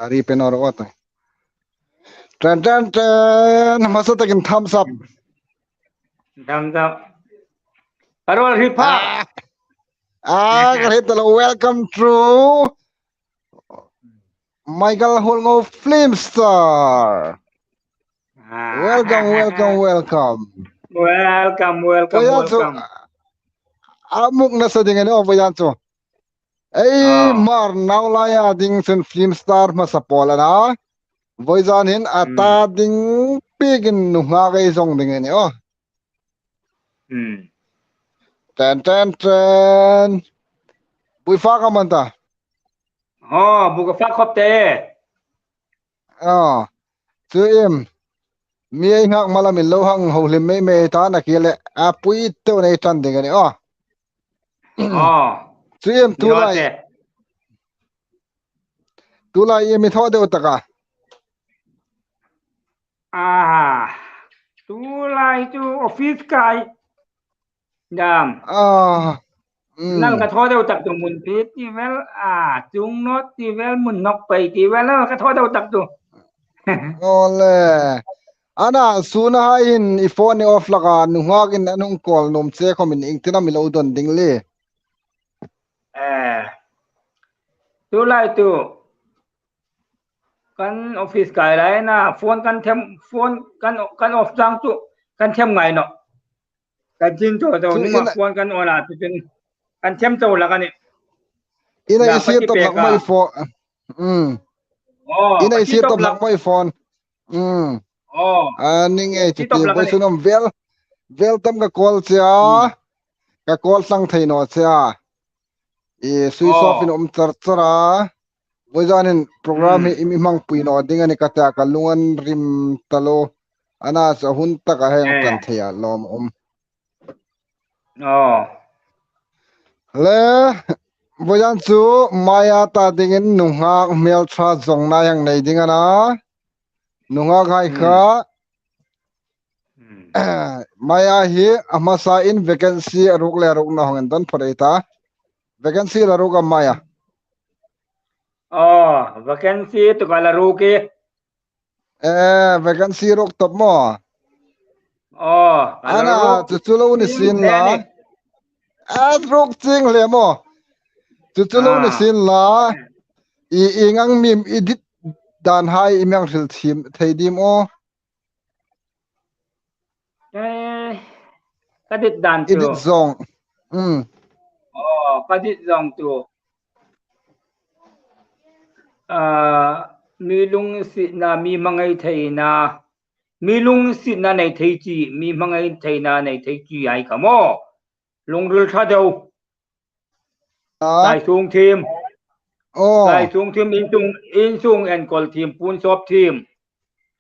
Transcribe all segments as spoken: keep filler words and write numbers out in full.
Ari pen or what? Ten, ten, ten. Hmasa takin thumbs up. Thumbs up. Arol ri pha. Ah, ah, ka hre ta lo. Welcome to Michael Hulngo Film Star. Ah. Welcome, welcome, welcome. Welcome, welcome, welcome. A muk nasa ding a ni o, voizan chu. Ei, ah, Hmar nau laia ding chun film star hmasa pawl a na. Voizan hin a ta ding pikin nunghak ei zong ding a ni o. Hmm. Ten, ten, ten. Bui fak am an ta? Oh, bui ka fak khop te. Oh, chu im. Mi ei nghak malam in lo hang ho hlim mei mei ta na ki le. A pui te nei tan ding a ni o. Oh. Chu im tu lai. Tulai iem i thaw deu tak a? Ah, tulai chu office kai dam. Ah. Mm. Nal ka thaw deu tak tu mun phi ti vel, ah, chungnawt ti vel, mun nawk pei ti vel, nal ka thaw deu tak tu. Ole. Ana, sun a hai hin i phone ni off laka, nunghakin an hung call nuom che khawmin iengtin am i lo don ding le? Eh. Tulai tu kan office kai lai na, phone kan them, phone kan, kan off chang chu kan them ngai naw. Kan chin thaw thaw, phone kan on a, chu chun kan them thaw lak a nih. Ina i sir top lak mai phone. Mm. Oh, ina i sir top lak mai phone. Mm. Oh. A ni ngei chu ti, voisun um vel, vel tam ka call che a. Ka call tlang thei naw che a. I switch off in um char char a. Voizanin program hi i mi hmangpui naw ding a ni ka ta, ka lung an rim ta lo. Ana, chu hun taka hei hang tan thei a lawm um. Oh. Le, voizan chu Maya ta dingin nunghak hmel ṭha zong nai hang nei ding a na. Nunghak hai kha. Hmm. Maya hi a hmasa in vacancy a ruk le a ruk na hong en don phot ei ta. Vacancy la ruk am Maya? Oh, vacancy tu ka la ruk e. Eh, vacancy ruk top maw? Oh, ana, chu chu lo ni sin la. A ruk ching le maw? Chu chu lo ni sin la. I, ieng ang mim i dit dan hai i mi hang hril thiem thei dim aw? Eh, ka dit dan chu. I dit zong. Mm. Oh, ka dit zong chu. Ah, mi lungsietna, mi hmangai theina, mi lungsietna nei thei chi, mi hmangai theina nei thei chi hai kha maw. Lungril ṭha deu. Ah. Laisung thiem. Oh. Laisung thiem, insung, insung enkawl thiem, puon sawp thiem.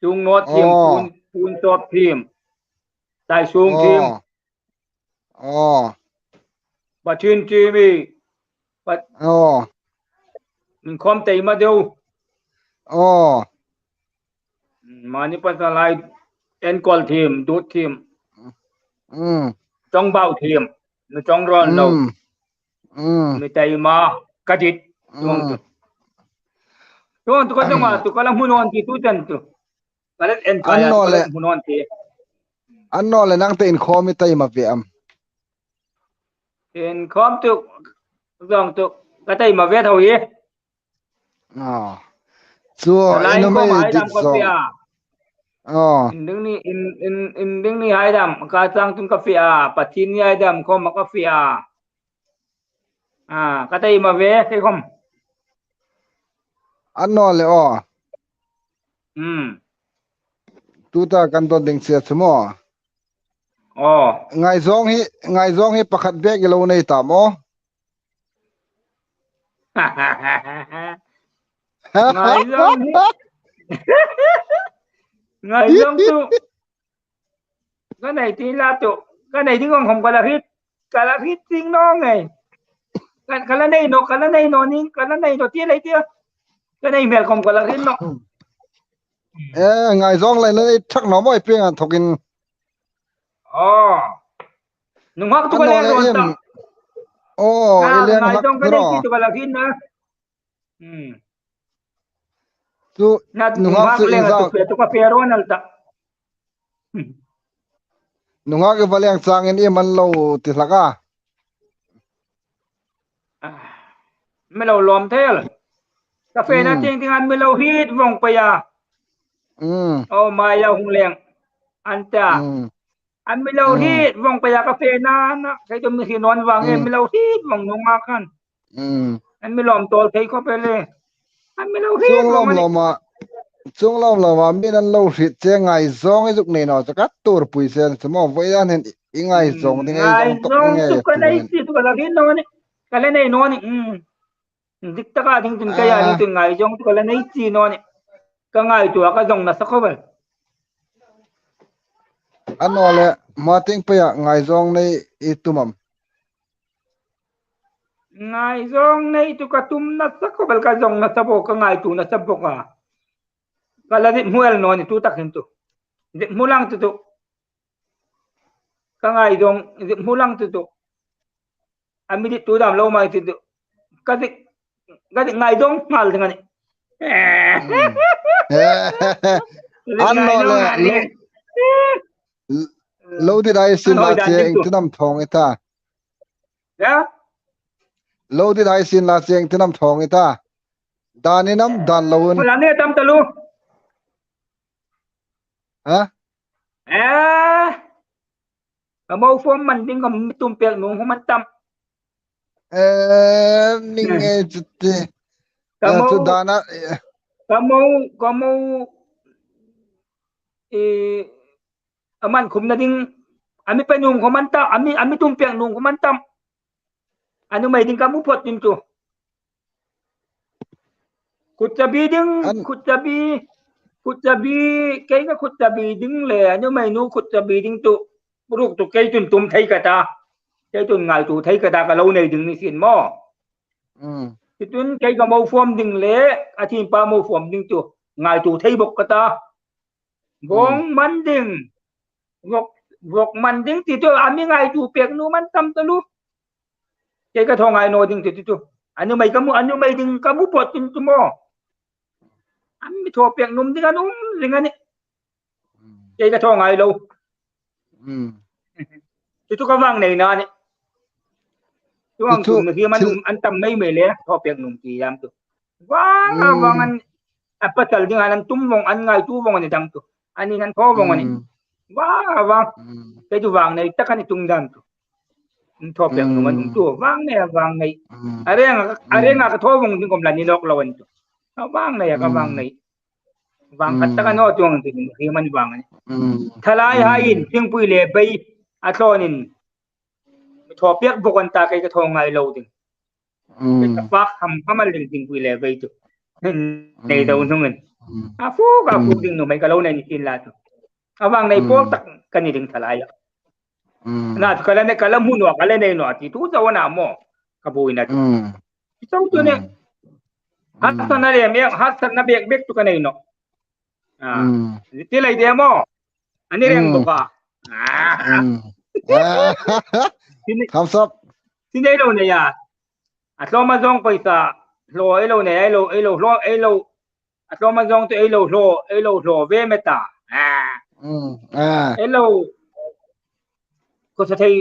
Chungnawt thiem, oh, puon, puon sawp thiem. Laisung thiem. Oh. Aw. Pathien thiem i. Pat-, aw, inkhawm taima deu. Aw. Mani pasal lai enkawl thiem, dut thiem. Mm. Ṭawngbau thiem. Nu ṭawng rawn lo. Mm. Mm. Mi taima ka dit. Mm. Chuong chu. Chuong chu ka, chuong a, chu ka la hmu nawn ti tu chen chu. Ka la en kai a, ka la hmu nawn ti. Annawleh nang te inkhawm i taima ve am? Inkhawm tu, zong tu, ka taima ve tho hi. Aw. Chu, lai in khawm hai dam ka fe a. Aw. In ding ni, in, in, in ding ni hai dam, ka chang chun ka fe a, Pathien ni hai dam khawm ka fe a. Ah, ka taima ve, kei khawm. Annawleh aw. Hmm. Tuta kan don ding che chu maw? Aw. Ngaizawng hi, ngaizawng hi pakhat bek i lo nei ta maw? Ngaizawng hi. Ngaizawng chu. Ka nei ti la tu. Ka nei ding ang hom ka la hriet. Ka la hriet ding naw ngei. Ka, ka la nei naw, ka la nei naw ning, ka la nei naw ti lei ti. Ka nei hmel khom ka la hriet naw. Eh, ngaizawng lai la nei thak naw maw i pieng an thokin. Aw. Nunghak tu ka le ron ta. Aw, i leng hak tu ka nei ti tu ka la hriet na. Hmm. Chu nunghak chu i zak. Ka fe ro nal ta. Nunghak i va leng changin iem an lo ti hlak a. Mi lo lawm thei el. Ka fena ting ting an mi lo hriet vawng pei a. Oh, Maya hung leng an ta. An mi lo hriet vawng pei a ka fena na. Kei chu mi hriet nawn vang e mi lo hriet vawng nunghak khan. An mi lawm tawl thei khop el e. An mi lo hriet vawng e. Chuong lawm lawm a, mi'n an lo hriet che ngaizawng i zuk nei naw chu ka tuorpui se chu maw, vawisun hin i ngaizawng ding ei zong tok nge chu ka nei ti chu ka la hriet naw ni. Ka la nei naw ni. Dik taka ding chun kei a ding chun ngaizawng chu ka la nei ti naw ni. Ka ngaituo a ka zong nasa khop el. A naw leh, hma tieng peia ngaizawng nei i tum am? Ngaizawng nei chu ka tum nasa khop el, ka zong nasa bawk, ka ngaituo nasa bawk a. Ka la zip hmu el naw ni tu tak hin chu. Zip hmu lang chu chu. Ka ngaizawng, zip hmu lang chu chu. A mi dit tu dam lo mai chu chu. Ka dik, ka dik ngaizawng nghal ding a nih. An lo le, lo dit hai sin la che ieng tin am thawng i ta. Ya? Lo dit hai sin la che ieng tin am thawng i ta. Dan in am dan lo un. Pala ne tam talu. Ha? Eh. Ka mo form man ding ka mi tum pek nung hum an tam. Eh, ning e chu ti. Ka mo, chu dan a, ka mo, ka mo, eh, a man khum na ding, a mi pe nung khum an tam, a mi, a mi tum pek nung khum an tam. A nuhmei ding ka mu phawt ding chu. Khutchabi ding, khutchabi, khutchabi, kei ka khutchabi ding le, a nuhmei nu khutchabi ding chu. Ruk chu kei chun tum thei ka ta. Kei chun ngaituo thei ka ta, ka lo nei ding ni sin maw. Chu chun kei ka mo form ding le, a thim pa mo form ding chu. Ngaituo thei bawk ka ta. Vawng man ding. Vawk, vawk man ding ti chu a mi ngaituo pek nung an tam talu. Kei ka thaw ngai naw ding ti chu. A nuhmei ka mu, a nuhmei ding ka mu phawt ding chu maw. A mi thaw pek nung ding an um ding a nih. Kei ka thaw ngai lo. Chu chu ka vang nei na nih. Chuong chu mi hi man um an tam mei mei le thaw pek nung ti dam chu. Vang a vang an a pasal ding an tum vawng an ngaituo vawng a ni dang chu. An in an thaw vawng a nih. Vang a vang. Kei chu vang nei tak a ni tum dam chu. An thaw pek nung an um chu. Vang nei a vang nei. A reng a, a reng a ka thaw vawng ding khom la ni nawk lo an chu. A vang nei a ka vang nei. Vang khat tak a naw chuong ding hi man vang a nih. Thalai hai in thingpui le bei a thlawnin. Mi thaw pek bawk an ta kei ka thaw ngai lo ding. Kei ka pak ham ham a ling thingpui le bei chu. Nei do hnungin. A fuk, a fuk ding nuhmei ka lo nei ni sin la chu. A vang nei pawl tak ka ni ding thalai a. Na chu ka la nei, ka la hmu naw, ka la nei naw ti tu zo na maw. Ka buoina chu. Chu chu nih. Harsatna le mek, harsatna bek bek chu ka nei naw. Ah, ti lai de maw. Ani reng bawk a. Ah. Thumbs up. Ti nei lo nei a. A tlawm a zawng paisa. Hlaw ei lo nei, ei lo, ei lo, hlaw, ei lo. A tlawm a zawng chu ei lo hlaw, ei lo hlaw ve met a. Ah. Ei lo. Ko sa thei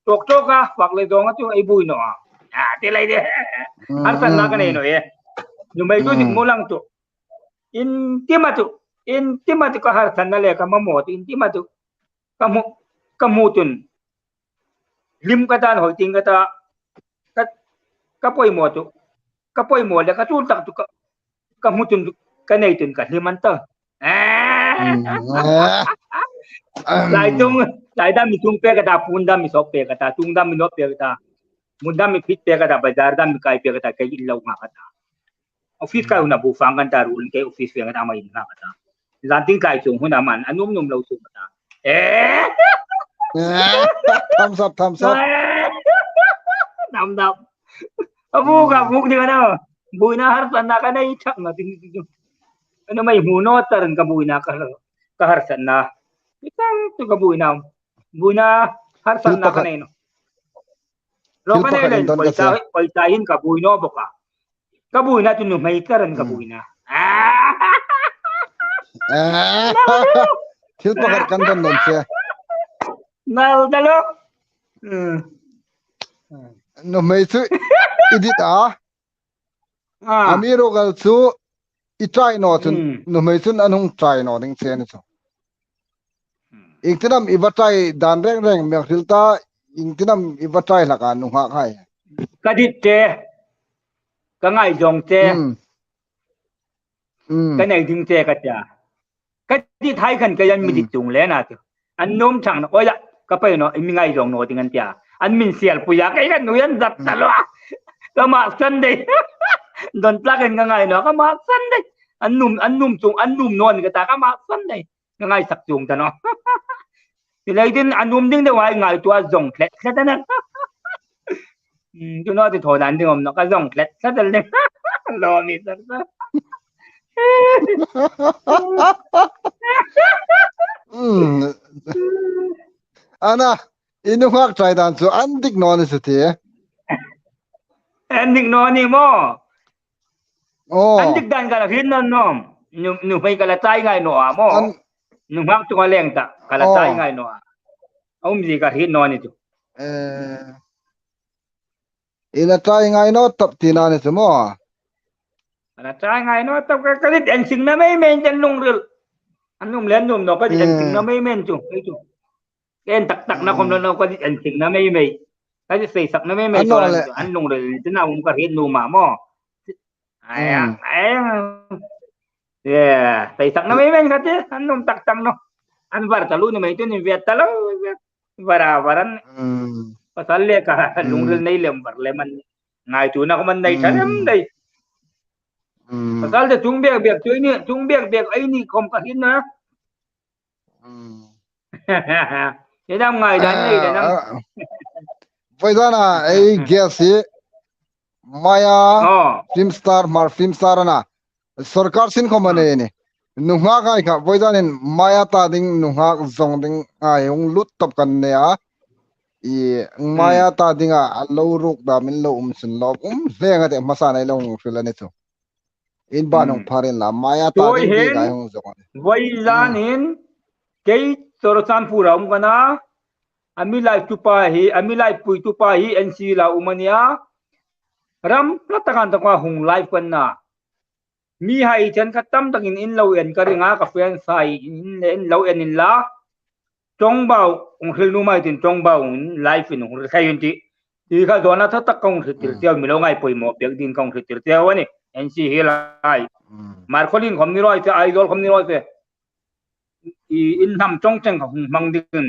tok tok a, fak le zawng a chu ei buoi naw a. Ah, ti lai de. Harsatna ka nei naw e. Nuhmei chu dik mu lang chu. Intima chu, intima chu ka harsatna le ka mamaw chu, intima chu. Ka hmu, ka hmu chun. Hlim ka ta, hoi ting ka ta. Ka, ka poimaw chu. Ka poimaw le ka tul tak chu ka, ka hmu chun chu. Ka nei chun ka hlim an ta. Lai tung, lai dam mi tung pek ka ta, puon dam mi sawp pek ka ta, tung dam mi nawp pek ka ta. Hmun dam mi phit pek ka ta, bazar dam mi kai pek ka ta, kei in lo nga ka ta. Office kai huna bu fang kan ta, ruolin kei office fe ka ta, ma in nga ka ta. Zan ting kai chung huna man, a nuom nuom lo chung ka ta. Eh? Thumbs up, thumbs up. Thumbs up. A buk, a buk ding a na. Buoina harsatna ka nei tak na ding ding. A nuhmei hmu naw tarin ka buoina ka, ka harsatna. Ka tang tu ka buoina. Buoina harsatna ka nei naw. Lo ka nei len, paisa, paisa hin ka buoi naw bawk a. Ka buoina chu nuhmei tarin ka buoina. Eh, thil pakhat kan don don che. Nal ta lo. Hmm. Nuhmei chu i dit a. Ah. Amiruokchu i try naw chun, hmm, nuhmei chun an hung try naw ding che ni chu. Hmm. Iengtin am i va try dan reng reng mi hril ta, iengtin am i va try hlak a nunghak hai. Ka dit che, ka ngaizawng che. Hmm. Hmm. Ka nei ding che ka tia. Ka dit hai khan ka yan mi dit, hmm, tung le na chu. An nuom chang na, oi la, ka pei naw, i mi ngaizawng naw ding an tia. An min sialpui a, kei ka nuoi an zat ta lo. Ka mak san dai. Don tlak in ka ngai naw, ka mak san dai. An nuom, an nuom chung, an nuom naw ni ka ta, ka mak san dai. Ka ngaisak chuong ta naw. Ti lei tin an nuom ding deu hai ngaituo a zawng tlet tlet a na. Hmm, chu naw ti thaw dan ding awm naw, ka zawng tlet tlet a ding. Lo mi sar sar. Hmm. Ana, i nunghak try dan chu an dik naw ni chu ti. An dik naw ni maw? Oh. An dik dan ka la hriet naw naw. Nu, nuhmei ka la try ngai naw a maw? An- Nunghak chunga leng ta, ka la, oh, try ngai naw a. A umzie ka hriet naw ni chu. Eh. I la try ngai naw tawp tina ni chu maw? Ka la try ngai naw tawp ka, ka dit en sing na mei mei an lungril. An nuom le an nuom naw ka dit en sing na, hmm, mei mei chu, mei chu. En tak tak na khom lo naw ka dit en sing na mei mei. Ka dit sei sak na mei mei. An naw chu le. An lungril chu na um ka hriet nuom a maw? Ai, hmm, ai. Ye, sei sak na mei mei ka ti, an nuom tak tak naw. An var ta lo ni mei tu ni vet ta lo. Var a var an. Hmm. Pasal le ka, hmm, lungril nei lem var lem an. Ngaituona khom an nei ta lem, hmm, dai. Hmm. Pasal te chung bek bek chu ei ni, chung bek bek ei ni khom ka hriet naw. Hmm. Ei dam ngai dan ei dan. Ah, ah. Voi dan a, ei guest hi Maya, oh, film star, Hmar film star a na. Sawrkar sin khom a nei ni. Nunghak hai kha, voi dan in Maya ta ding, nunghak zawng ding hai hung lut tawp kan nei a. I, hmm, Maya ta ding a, a lo ruk dam in lo um sun lo. Um hle nga te hmasa nei lo hung hril a ni chu. In ba, hmm, nung pharin la, Maya ta ding hi, ngai hung zong. Voi zan, hmm, in, kei Churachandpur a um ka na, a mi laipui tupa hi, a mi laipui tupa hi N C la um a nia. Ram pla takin taka hung live ka na. Mi hai chen kha tam takin in lo en ka ring a, ka fan hai in, in lo en inla. Ṭawngbau, hung hril nuom ei tin, ṭawngbau in live in hung hril thei in ti. Ti kha zona tha tak ka hung hriettir, hmm, cheu, mi lo ngai poimaw pek dingin ka hung hriettir cheu a nih. N C hi lai. Hmm. Markhawlien khom ni rawi se, Aizawl khom ni rawi se. I in hnam ṭawng cheng kha hung hmang dingin,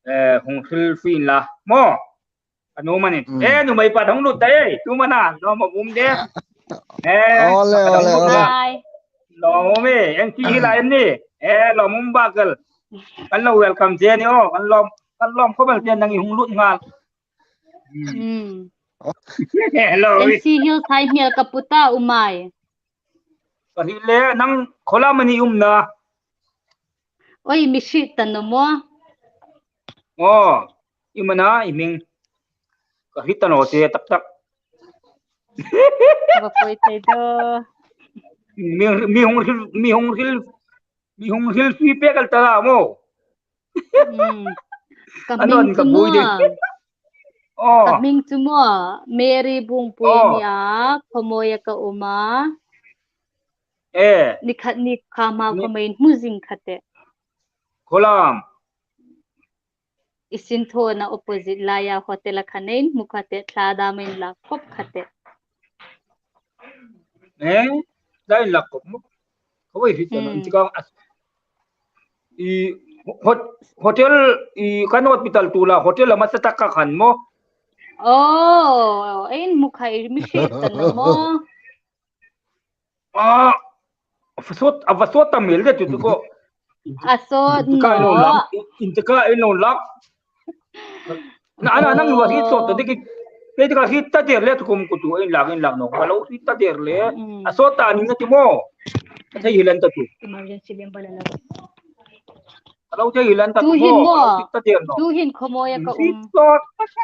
eh, hung hril fie inla. Maw? Ka nuom a nih. Hmm. Eh, nuhmei pa hung lut ta ei. Tu am a na, lawm um de. Eh, ole, ole, ole. Hai. Lawm um e, N C hi lai ni. Eh, lawm um bak el. Kan lo welcome che ni aw, kan lawm, kan lawm khawp el che nang i hung lut nghal. Hmm. Hello. N C Hills hai hmel ka pu ta, u Mai. Ka hriet le, nang khaw lam am i umna? Oi, mi hriet ta naw maw? Aw, i am a na, i hming. Ka hriet ta naw che tak tak. Ka poi thei de. Mi, mi hung hril, mi hung hril, mi hung hril fie pek el ta la maw. Hmm. Ka hming chu maw? Aw. Ka hming chu maw? Mary Bungpui, aw, a nia, Khawmawia ka um a. Eh. Ni khat ni kha hma, ni- khawm ei hmu zing kha teh. Khaw lam? I sinthawna opposite laia hotel-a khan ei hmu kha teh, thla dam ei lak khop kha teh. Eh? Thla ei lak khop maw? Khawm ei hriet ta naw, hmm, inchik a, i hot-, hotel, i kan hospital tu la, hotel a hmasa tak kha khan maw? Oh, ei hmu kha, i mi hriet ta naw maw? Ah, a va sawt, a va sawt ta miel de chu chu ko. A sawt naw. Inchik a ei lo lak, inchik a ei lo lak. Na, na, nang va hriet sawt ta de ki. Kei ka hriet ta der le tu kum ku tu ei lak, ei lak naw. Ka lo hriet ta der le. Mm. A sawt ta ni na ti maw? Ka thei hi lan ta tu. Emergency lim bala lo. Ka lo thei hi lan ta tu maw? Ka lo hriet ta der naw. Tu hin Khawmawia ka um. Hriet sawt ta sa.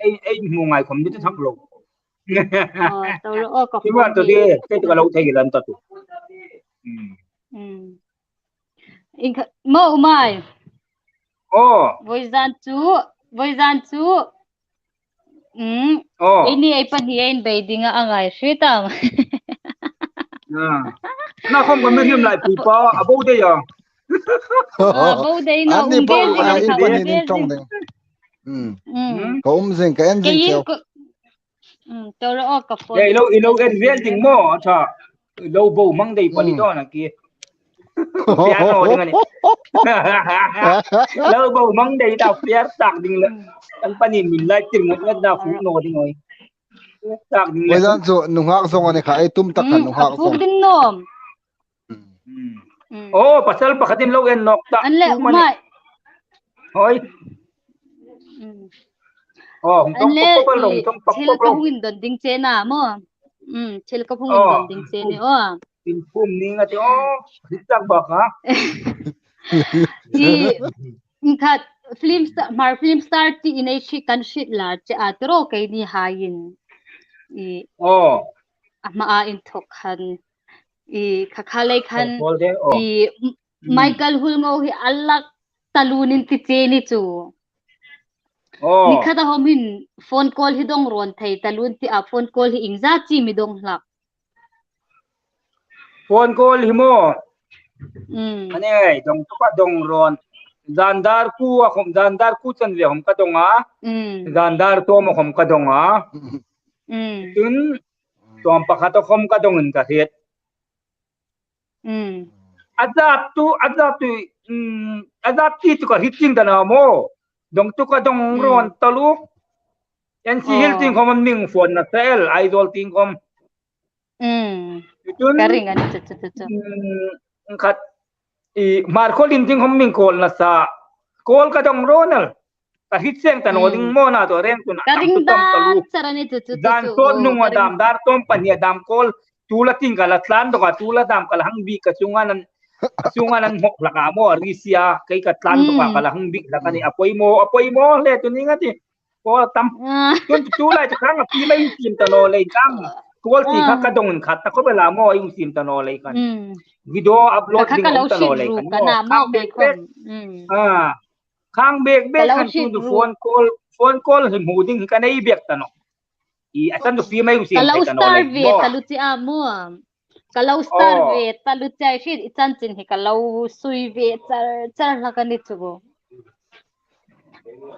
Ei, ei hmu ngai khom ni ta thak lo. Oh, to lo, oh, ka hmu. Ti ma to de, kei ka lo thei hi lan ta tu. Hmm. Mm. Inkhat, maw, Umai. Oh. Voizan chu, voizan chu. Mm. Oh. Eini ei pahni ei inbei dinga a ngai hri tam. Ah. Na khom ka mi him lai pi pa, a bo de ya. A bo de na, an ni um pa, vel ding a, a in pa ni vel ding. Mm. Mm. Ka um zing, ka en zing cheu. Ko, mm, tora o ka phone. Ya, i lo, i lo en vel ding maw, a tha. I lo bo mang dei pali dawn a ki. Piano ding a ni. Lo bo mang dei ta piar tak ding la. An pani min lai tir ngat ngat da fu no ding oi. Tak ding la. Voizan chu nunghak zong a ni kha, ei tum tak khan nunghak zong. Ding nom. Mm. Mm. Oh, pasal pakhatin lo en nawk ta. An le, Umai. Hoi. Mm. Oh, hung tong pok pok lo, hung tong pok pok lo. Thil ka hung indon ding che na maw. Mm, thil ka hung indon ding che ni aw. In phum ni nga ti aw. Hit tak bak ha. I, inkhat film star, Hmar film star ti in ei hriet kan hriet la che a, tiro keini haiin. I. Oh. A hma a inthok khan. I, kha kha lei khan. Pawl de, oh. I, Michael Hulngo hi a lak taluoin ti che ni chu. Oh. Ni khata hom hin phone call hi dong rawn thei taluoin ti a, phone call hi iengzat chi mi dong hlak. Phone call hi maw. Mm. Ani ei, dong tu ka dong rawn. Zan dar kuo a khom, zan dar kuo chan ve khom ka dong a. Mm. Zan dar tawm a khom ka dong a. Mm. Tun, tawm pakhat a khom ka dongin ka hriet. Mm. A zat tu, a zat tu, mm, a zat ti tu ka hriet chieng ta naw maw. Dong tu ka dong rawn taluo. N C Hills tieng khom an mi phone nasa el, Aizawl tieng khom. Mm. Tun, ka ring a ni chu, chu, chu, chu. Mm, khat, i, Hmar Kholin tieng khom mi call nasa. Call ka dong rawn el. Ka hriet seng ta naw ding maw na tu reng tun. Ka ring dan char a ni chu, chu, chu, chu. Zan sawt nung a dam dar tawm pahni a dam call. Tu la tieng ka la tlan dawk a, tu la dam ka la hang bik ka chunga nan, chunga nan hmok hlak a maw, ri sia, kei ka tlan dawk a, ka la hang bik hlak a ni. A poimaw, a poimaw le tu ni nga ti. Call tam. Ah. Tun tu lai chu khang a pi mai hung siem ta naw lei khang. Call ti kha ka dong in khat ta khop el a maw, hung siem ta naw lei khan. Mm. Video upload ding um ta naw lei khan. Ka lo hriet ru ka na maw, khang bek bek. Mm. Ah. Khang bek bek khan tu phone call, phone call hi hmu ding ka nei bek ta naw. I a san tu pi mai hung siem ta naw lei maw. Ka lo star ve taluo che a maw. Ka lo star ve taluo che a, hriet i chanchin hi ka lo sui ve char char hlak a ni chu.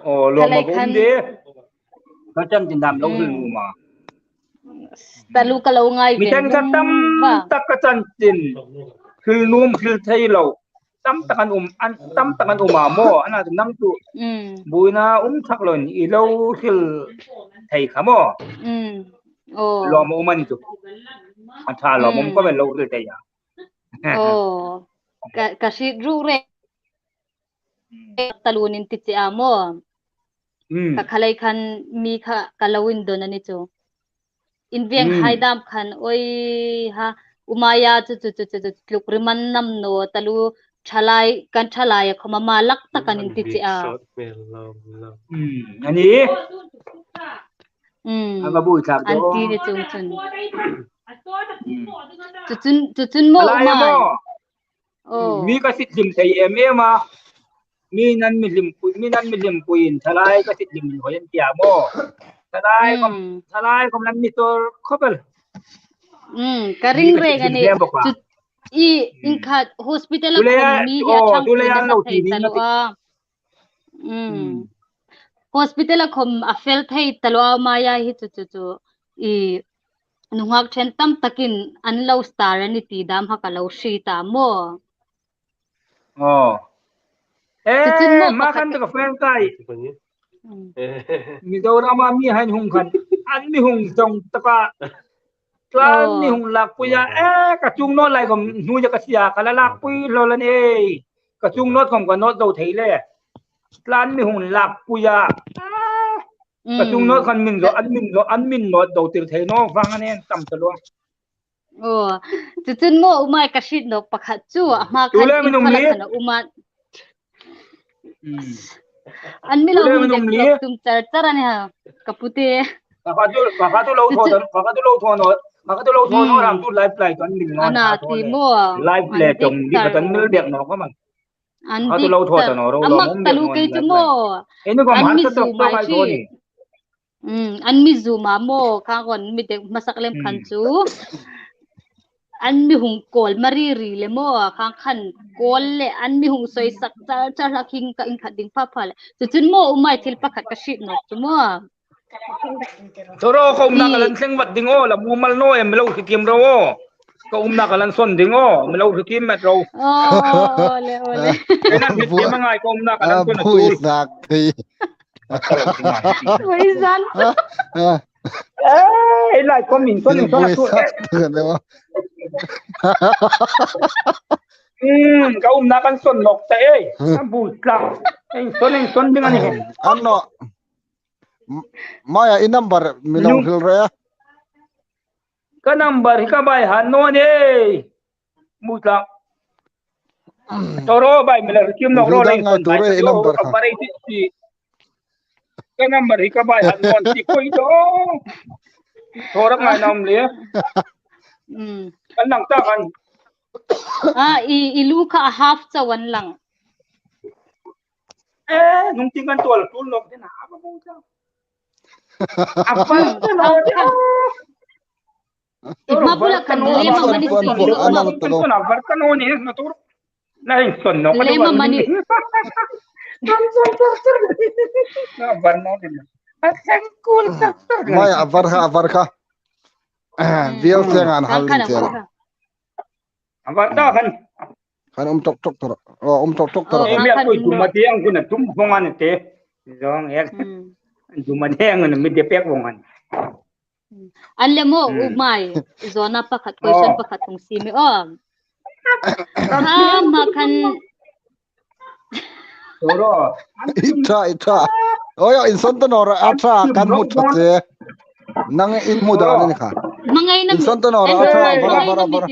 Oh, lo ma khan de. Ka chanchin dam lo hril nuom a. Taluo ka lo ngai ve. Mi tan ka tam tak ka chanchin hril nuom hril thei lo. Tam tak an um, an, tam tak an um a maw. Ana nang tu. Mm. Buoina um thak loin i lo hril thei kha maw. Mm. Oh. Lawm um a ni chu. A tha lawm um ka vel lo hril thei a. Oh. Ka, ka hriet ru re. Taluoin ti che a maw. Mm. Ka khalei khan mi kha ka lo indon a ni chu. Inveng hai dam khan, oi ha, Umaya chu, chu, chu, chu, chu, tluk ri man nam naw taluo, thalai, kan thalai a khom ama lak tak an inti che a. Mm, a ni. Mm. A va bui thlak an ti ni chung chun. Mm. Chu chun, chu chun maw Umai. Oh. Mi ka sit hlim thei em em a. Mi nan mi hlimpui, mi nan mi hlimpuiin thalai ka sit hlim hoi an tia maw. Thalai khom, thalai khom nan mi tor khop el. Mm, ka ring reng a ni. Chu, i, inkhat hospital a khom mi hi a chang tu le an lo ti ni taluo a. Mm. Hospital a khom a fel thei taluo a, Umaya hi chu, chu, chu. I nunghak ṭhen tam takin an lo star a ni ti dam ha ka lo hriet a maw. Oh. Eh, ma khan ka friend kai. Mm. Mizoram a mi hai hung khan. An mi hung zong taka. Tlan mi hung lakpui a. Eh, ka chung nawt lai khom hnuoia ka sia ka la lakpui lo la ni. Ka chung nawt khom ka nawt zo thei le. Tlan mi hung lakpui a. Ah. Ka chung nawt khan min zo, an min zo, an min nawt zo tir thei naw vang a nen tam ta lo. Oh, chu chun maw Umai ka hriet nawk pakhat chu, a hma khan in khala khan a um a. Mm. An mi lo hung dek nawk tum char char a ni ha, ka pute. Pakhat chu, pakhat chu lo thaw, pakhat chu lo thaw naw. Ma ka tu lo thaw naw ram tu live lai tu an mil naw. Ana ti maw. Live le tong di ka tan mil dek naw ka man. An dik ta. A mak ta lu kei chu maw. Eni ko an mi zu mai khi. An mi zu ma maw, khang kon mi dek masak lem khan chu. An mi hung kawl ma ri ri le maw, khang khan kawl le an mi hung soi sak chal chal hlak hing ka inkhat ding pha pha le. Chu chun maw, umai thil pakhat ka hriet nawk chu maw. Toro, ka umna ka lan thleng vat ding aw, la mumal naw em, mi lo hriet kim ro aw. Ka umna ka lan sawn ding aw, mi lo hriet kim met ro. Ole, ole. Ei nan hriet kim a ngai, ka umna ka lan sawn a tul. Sak thei. Ei lai ko min sawn, min sawn a tul. Ka umna kan sawn nawk ta ei. Ka bu tlang. Ei sawn, ei sawn ding a ni. An naw. Maia, i number mi lo hril ro a. Ka number hi ka bai han naw ni. Mu tlang. Toro, bai mi lo hriet kim nawk ro le. Ngai tu re, i number kha. Ka number hi ka bai han naw ti koi to. Toro ngai nam le. Kan lang ta kan. A, i, i lu kha a half chau an lang. Eh, nung ting kan tuol tul nawk ding a, a ba bung chau. A ba bung chau. I ma bula kan le ma mani si lo ma. Kan a var kan o ni na tur. Na in son no. Le ma mani. Na var no ni. A sang kul sa. Mai a var kha, a var kha. Vial seng an hal din tel. A var ta kan. Kan um tok tok tor. Oh, um tok tok tor. Oh, mi a koi dum a tiang kuna tum phong an te. Zong ek. Dum a tiang kuna mi de pek phong an. An le maw, umai. Zona pakhat, question pakhat hung siem e. Oh. Ha ma kan. Toro. I ṭha, i ṭha. Oh, ya, in son ta naw ra, a ṭha, kan hmu ṭha che. Nang in hmu dan a ni kha. Hmangaina mi. In son ta naw ra, a ṭha, bara, bara, bara.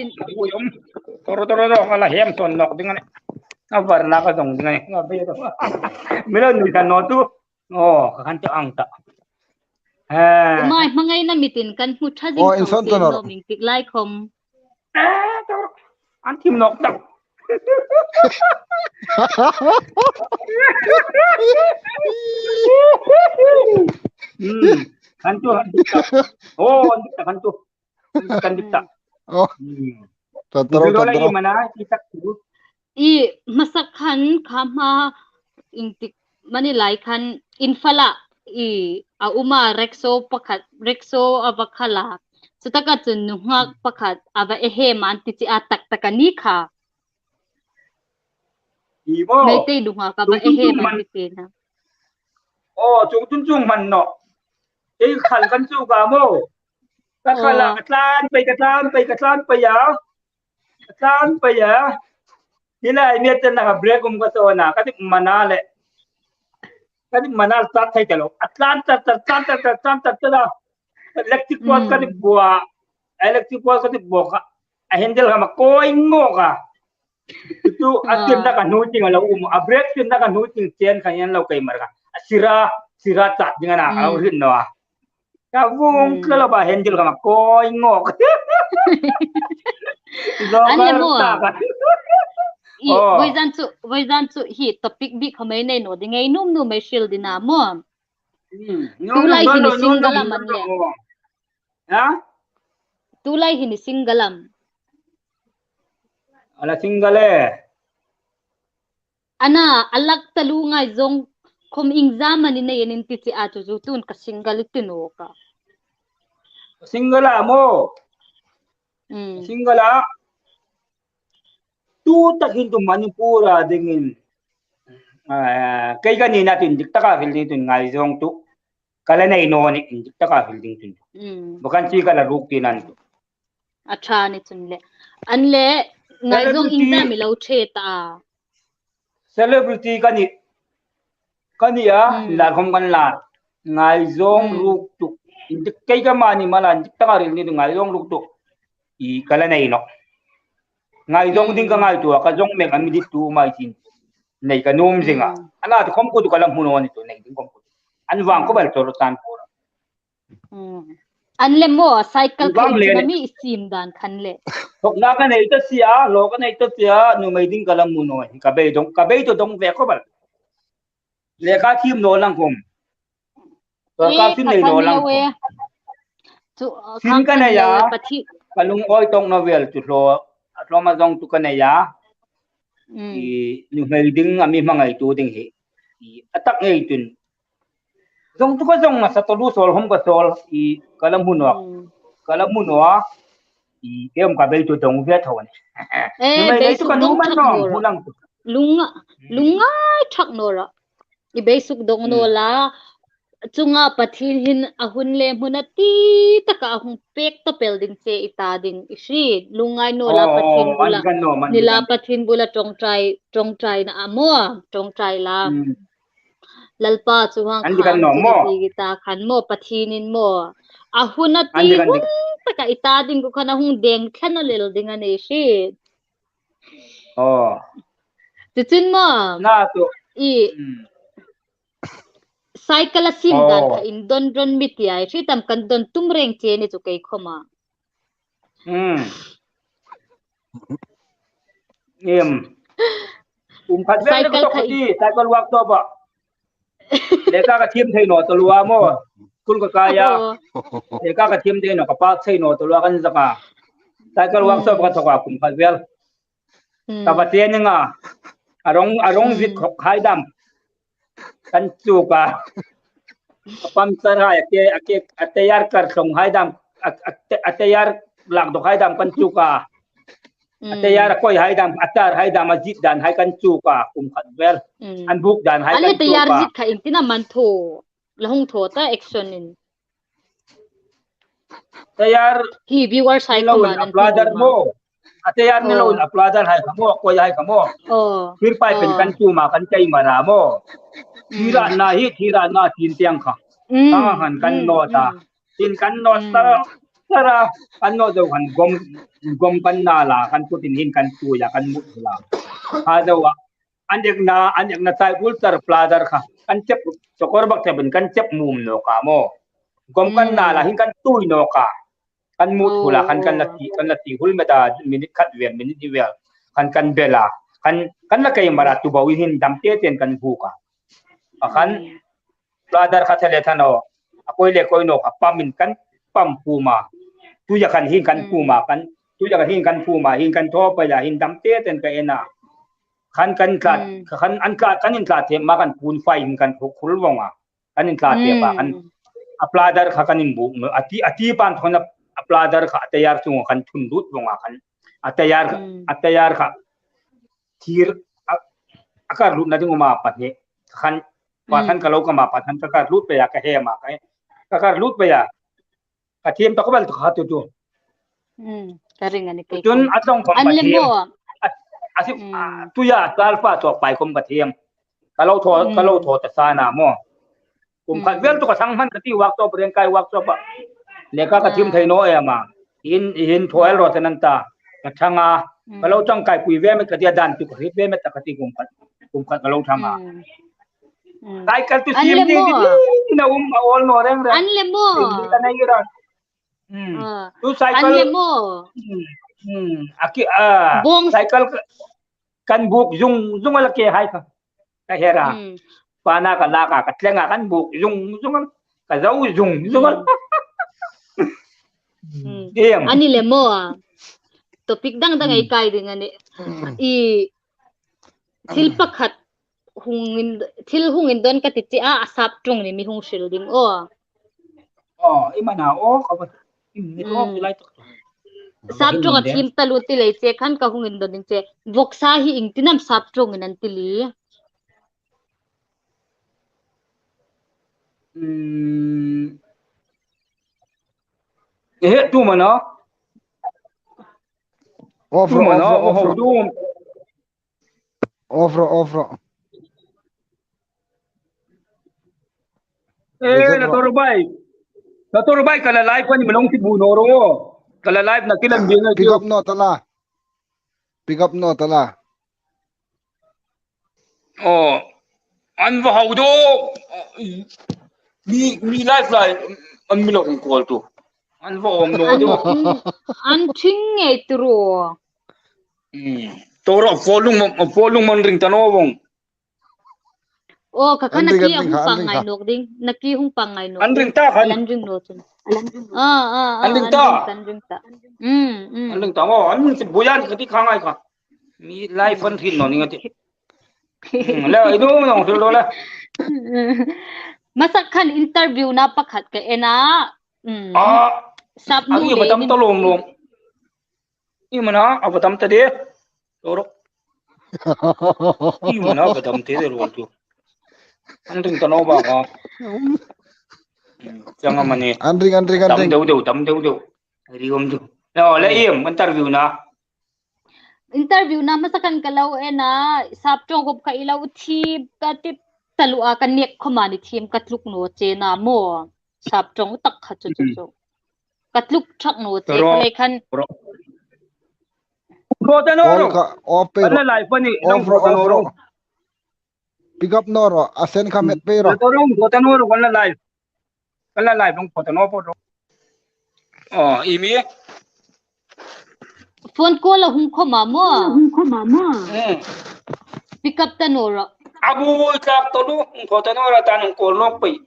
Toro, toro, toro, ka la hem ton nawk ding a ni. A var na ka zong ding a ni. Mi lo nuih ta naw tu. Oh, ka kan ti ang ta. Umai, hmangaina mi tin kan hmu ṭha zing. Oh, in son ta naw ra. Min tik lai khom. Eh, toro. An thim nawk ta. Hmm. Kan tu, kan tu. Oh, kan tu, kan tu. Kan dik ta. Oh. Hmm. Tadro, tadro. I hmasa khan kha hma intik mani lai khan Imphal-a i a um a, rickshaw pakhat, rickshaw a va khal a. Chutaka chun nunghak pakhat a va ehem an ti chi a tak tak a ni kha. I maw. Meitei nunghak a va ehem an ti chi na. Oh, chung chung chung man naw. Ei khal kan chu ka maw. Ka khal a, ka tlan pei, ka tlan pei, ka tlan pei a. Ka tlan pei a. Hi lai mi ten na ka brake um ka sawn a. Ka ti mana le. Ka ti mana le start thei ta lo. A tlan tat tat, tlan tat tat, tlan tat tat a. Electric post ka ti bua. Electric post ka ti bua ka. A handle ka ma koi ngawk a. Tu a tirna ka hnu ting a lo um, a brake tirna ka hnu ting chen kha an lo kei mar ka. A sira, sira chat ding a na ka lo rin naw a. Ka vung tla lo ba handle ka ma koi ngawk. An le maw. I, voizan chu, voizan chu hi topic bik kha mei nei naw ding ei num num mei hril ding a maw. Tulai hi ni single am an le. Ha? Tulai hi ni single am. A la single e. Ana, a lak ta lu Ngaizawng khom iengzam a ni nei an in ti chi a chu chu tun ka single i ti nawk a. Single a maw. Single a. Tu tak hin tu Manipur a dingin. Ah, kei ka ni na tin dik taka hril ding tun Ngaizawng tu. Ka la nei naw ni, indik taka hril ding tun. Bo kan chi ka la ruk ti nan tu. A ṭha ni chun le. An le, Ngaizawng iengzam i lo che ta. Celebrity ka ni. Ka ni a, lar khom kan lar. Ngaizawng ruk tu. Indik kei ka mani mala, indik taka hril ni tu Ngaizawng ruk tu. I ka la nei naw. Ngaizawng ding ka ngaituo a, ka zawng mek a mi dit tu mai chin. Nei ka nuom zing a. Ana tu khom kut ka la hmu naw ni tu nei ding khom kut. An vang ko bal chor tan ko. An le maw, cycle kha i tina mi i siem dan khan le. Thawkna ka nei ta si a, lo ka nei ta si a, nuhmei ding ka la hmu naw hi, ka beidong, ka beidong ve khawp el. Lekha thiem naw lang khawm. Sorkar sin nei naw lang khawm. Chu, sin ka nei a, ka lungawi tawk naw vel chu hlaw, a hlawm a zawng chu ka nei a. I nuhmei ding a mi hmangaitu ding hi. I a tak ngei chun. Zawng chu ka zawng nasa, tolu sawl khawm ka sawl, i ka la hmu naw. Ka la hmu naw a. I em ka beidong ve tho a nih. Nuhmei nei chu ka nuom a nawm, hmu lang chu. Lungngai thak naw rawh. I beisuk dong naw la. Chunga Pathien hin a hun le hmun a ti taka a hung pek ta pel ding che i ta ding i hriet. Lungngai naw la, Pathien bula. Ni la, Pathien bula ṭawngṭai, ṭawngṭaina a maw, ṭawngṭai la. Lalpa chu hang kha ang ti ta khan maw, Pathienin maw. A hun a ti hun taka i ta ding kha khan a hung deng thlan a lel ding a ni hriet. Aw. Tichun maw. Na tu. I. Cycle a siem dan kha in don ron mi ti ai, hriet am, kan don tum reng che ni chu kei khawma. Em. Kum khat vel cycle kha i. Cycle workshop a. Lekha ka thiem thei naw taluo maw. School ka kai a. Lekha ka thiem thei naw, ka pass thei naw taluo, kan zak a. Cycle workshop ka thawk a kum khat vel. Ka va te ning a. A rawng, a rawng zit khawk hai dam. Kan chuk a. A puncture hai, a ke, a ke, a tyre kar hlawng hai dam, a, a, a tyre lak dawk hai dam kan chuk a. A tyre a kawi hai dam, a tar hai dam, a zit dan hai kan chuk a, kum khat vel. An buk dan hai kan chuk a. An le tyre zit kha iengtin am an thaw? La hung thaw ta action in. Tyre hi viewers hai ni lo in, a plough-der maw. A tyre ni lo in, a plough-der hai kha maw, a kawi hai kha maw. Thir pipe-in kan tum a, kan kei mara maw. Thir a na hi, thir a na tin tiang kha. Hang hang kan nawt a. Tin kan nawt ta, ta ra, kan nawt zo khan gom, gom kan na la, kan kutin hin kan tui a, kan mut la. Ha zo a. An ekna, an ekna tyre bul tar plough-der kha. Kan chep, chokor bak chep in kan chep mum nawk a maw. Gom kan na la hin kan tui nawk a. Kan mut hul a, kan, kan la ti, kan la ti hul met a, minute khat vel, minute hni vel. Kan, kan bel a. Kan, kan la kei mara tu bo hin dam te ten kan buk a. A khan, plough-der kha thale tha naw. A kawi le kawi nawk a, pump-in kan pump pum a. Tuia khan hin kan pum a, kan, tuia khan hin kan pum a, hin kan thaw pei a, hin dam te ten ka en a. Khan kan tla, khan an tla, kan in tla te ma kan pun fai hin kan khul vong a. Kan in tla te pa kan. A plough-der kha kan in buk naw. A ti, a ti pan thon a plough-der kha a tyre chung kan thun lut vong a khan. A tyre, a tyre kha. Thir a, a kar lutna ding um a pahni. Khan, pa khan ka lo ka ma, pa khan ka kar lut pei a, ka he ma ka he. Ka kar lut pei a. Ka thiem ta ka bal ta kha tu tu. Ka ring a ni kei. Chun a tlawng khawm ka thiem. A, a si, a, tuia, kal pa chawk pai khawm ka thiem. Ka lo thaw, ka lo thaw ta sa na maw. Kum khat vel tu ka thang hman ka ti workshop, Rengkai workshop a. Lekha ka thiem thei naw em a. Hin, hin thaw el ro te nan ta. Ka thang a. Ka lo chang kai pui ve met ka ti a, dan tu ka hriet ve met ta ka ti kum khat. Kum khat ka lo thang a. Cycle tu siem ding ti na um a awl naw reng reng. An le maw. Siem ding ka nei ra. Tu cycle. An le maw. A ki, a. Cycle ka, kan buk zung, zung a la ke hai kha. Ka hera. Pana ka lak a, ka tleng a, kan buk zung, zung a. Ka zo zung, zung a. Em. Ani le maw a. Topic dang dang ei kai ding a nih. I thil pakhat hung in, thil hung indon ka ti che a, a sap ṭawng ni mi hung hril ding aw. Aw, i mana aw, ka va, i ni aw, i lai tak tak. Sap ṭawng a thiem ta lut ti lei che khan ka hung indon ding che. Vawksa hi iengtin am sap ṭawngin an ti li. He, tu mana. Off ro, off ro, off ro. Off ro, off ro. Eh, Doctor Bai. Doctor Bai, ka la live kan mi long ti bu naw ro. Ka la live na kilam ding a. Pick up naw ta la. Pick up naw ta la. Aw. An va hau do. Mi, mi live lai. An mi lo hung call tu. An va awm naw deu. An thing ngei tu ro. Hmm. Toro, volume, volume an ring ta naw vong. O, ka kha, an ring, naki hung pang ngai nawk ding. Naki hung pang ngai nawk ding. An ring ta khan. An ring naw chun. Ah, ah, ah, an ring ta. An ring ta. Hmm, hmm. An ring ta maw. An ring si buoyan ka ti kha ngai kha. Mi live an ring naw ni nga ti. Hmm, le, i du nong thil do le. Hmasa khan interview-na pakhat ka en a. Hmm. Ah, sap nu le i va dam ta lawm lawm. I mana, a va dam ta de. Toro. I mana, a va dam ta de lawm tu. An ring ta naw ba ka. Hmm, chang a mani. An ring, an ring, an ring. Dam deu deu, dam deu deu. Ri om tu. No, le, hmm, im, interview-na. Interview-na hmasa khan ka lo en a, sap ṭawng khop kha i lo thiem ta tip taluo a, ka nek khawma ni thiem ka tluk naw che na maw. Sap ṭawng tak kha chu chu chu. Ka tluk ṭhak naw che, ro, ka lei khan. Ro. Ro ta naw ro. All ka off pe ro. Kan la live a ni, off ro, off ro. Pick up naw ro, a sen kha met pei ro. Ro ta ro, ro ta naw ro, kan la live. Kan la live hung pawt ta naw pawt ro. Oh, i mi? Phone call a hung khawma maw? Hung khawma maw? Hmm. Pick up ta naw ro. A bu bu tak to lu, hung pawt ta naw ro, ta hung call nawk pei.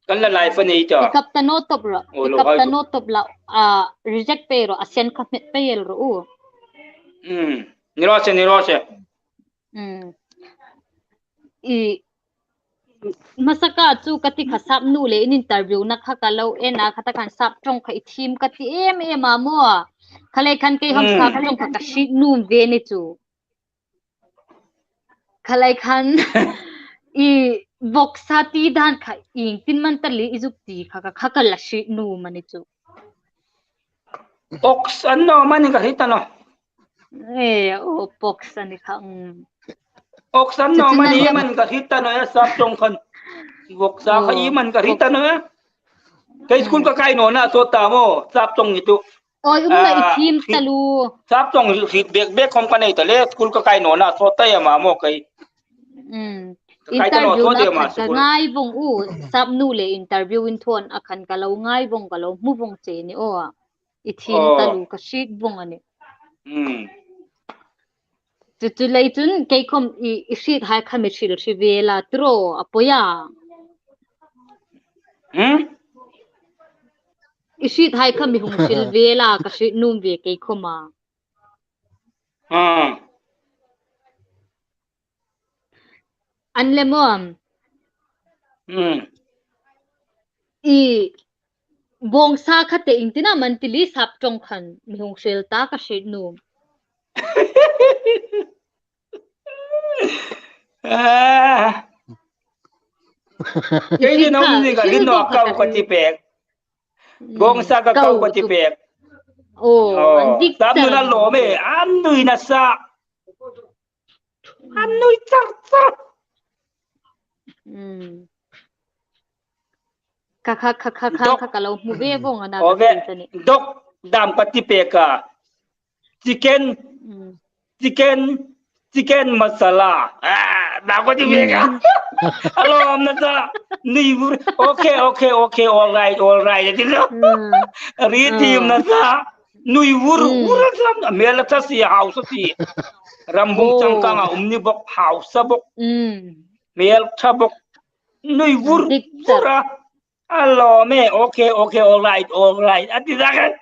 Kan la live a nei ta. Pick up ta naw tawp ro. Oh, pick up ta naw tawp la. Ah, reject pei ro, a sen kha met pei el ro u. Hmm. Ni ro se, ni ro se. Hmm. I, hmasa kha chu ka ti kha sap nu le in interview-na kha ka lo en a, kha ta khan sap ṭawng kha i thiem ka ti em em a maw. Kha lei khan kei hawm, hmm, sap ṭawng kha ka hriet nuom ve ni chu. Kha lei khan i vawksa ti dan kha ieng tin am ta le i zuk ti kha, kha, kha ka la hriet nuom a ni chu. Ox an naw mani ka hriet ta naw. Eh, o, pox a ni kha, um. Ox an naw mani, chu chu na mani ka hriet ta naw, a sap ṭawng khan. Vawksa kha, oh, i mani ka hriet ta naw. Kei school, hmm, ka kai nawna sawt ta maw, sap ṭawng ni tu. Oi, um na i, ah, thiem ta lu. Sap ṭawng hriet bek bek khom ka nei ta le, school ka kai nawna sawt ta em a maw kei. Hmm. Ka kai ta naw, interview-na sawt em a khan ka school ngai vong u, sap nu le interview inthawn a khan ka lo ngai vong, ka lo hmu vong che ni aw. I thiem ta lu ka hriet vong a nih. Hmm. Chu chu lei chun kei khom i, i hriet hai kha mi hril hril ve la tro a poi a. Hmm? I hriet hai kha mi hung hril ve la ka hriet nuom ve kei khom a. Ah. An le maw? Hmm. I bawngsa kha te ieng tin am an ti le sap ṭawng khan mi hung hril ta ka hriet nuom. Ah. Kei ni nong ni ka hriet naw, kau ka ti pek. Hmm. Bawngsa kha kau ka ti pek. Oh, oh, an dik sap nu na lawm e, an nui nasa. An nui char char. Hmm. Kha, kha, kha, kha, kha, dawk, kha ka lo hmu ve vong a na, oh, ka ve, thil ta ni. Dawk dam ka ti pek a. Chicken, hmm, chicken, chicken masala. Ah, na ka ti pek a. Hmm. A lawm nasa. Nui vur. Okay, okay, okay. All right, all right. Hmm. Ri thiem nasa. Nui vur, hmm, vur a sam, hmel a ṭha si, hausa si. Rambung, oh, changkang a um ni bok, hausa bok. Hmm. Hmel ṭha bok. Nui vur, dik vur a. A lawm e, okay, okay, all right, all right. A ti sa khan.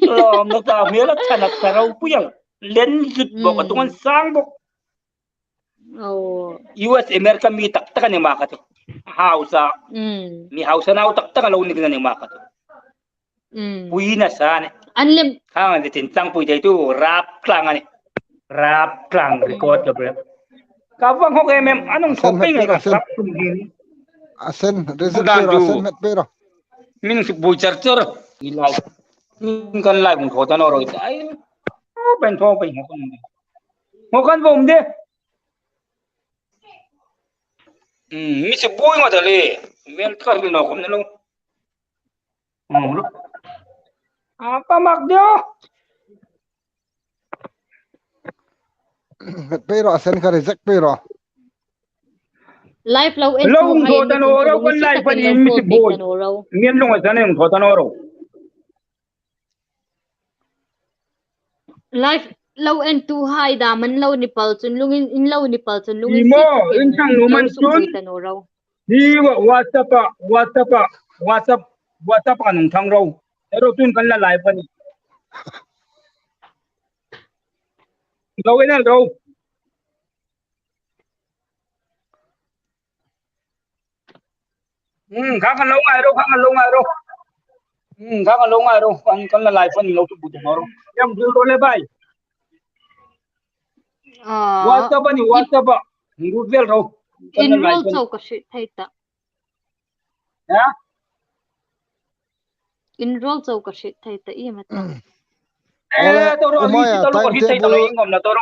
Lawm nasa, hmel a ṭha nasa, ropui ang. Len zut bok, hmm, a tung an sang bok. Oh. U S America mi tak tak a ni ma ka tu. Hausa. Hmm. Mi hausa nau tak tak a lo ni a ni ma ka tu. Hmm. Pui nasa ni. An lem. Khang an tin tlangpui thei tu rap tlang a ni. Rap tlang, hmm, record ka bre. Ka vang hok em em, an hung, sen hok pei met ngai ka, sen, sap tum hin. A sen, reset dan pei ro, tu, sen met pei ro. Min suk bui char char. I lai. Min kan lai hung thaw ta naw ro. Ai. Thaw pen, thaw pen, hok kan. Hok kan vom de. Hmm, mi suk bui ngot a le. Mel kar lo kom na lo. Hmm. A pa mak dio. Pei ro, a sen kha reject pei ro. Live lo en lo tu hung hai thaw ta naw ro, kan live a ni mi ti boi. Ngen lo a sen hung thaw ta naw ro. Live lo entuhai dam an lo ni pal chun lung in, in lo ni pal chun lung in, i maw, in thang lo man chun ta naw ro. Hi wa-, WhatsApp-a, WhatsApp-a, WhatsApp, WhatsApp-a kan hung thang ro. Ero tun kan la live a nih. Lo en el ro. Hmm, khang kan lo ngai ro, khang kan lo ngai ro. Hmm, khang kan lo ngai ro, khang kan la live phone lo tu bu ta ro. Em, dul ro le bai. Ah, WhatsApp-a nih, WhatsApp-a. Dul vel ro. Kan la live phone. Enroll chau ka hriet thei ta. Ha? Enroll chau ka hriet thei ta, i ma ta. Mm. Eh, to ro, Umai a, ni to ro, ka hriet thei ta lo, timetable. Ngam na to ro.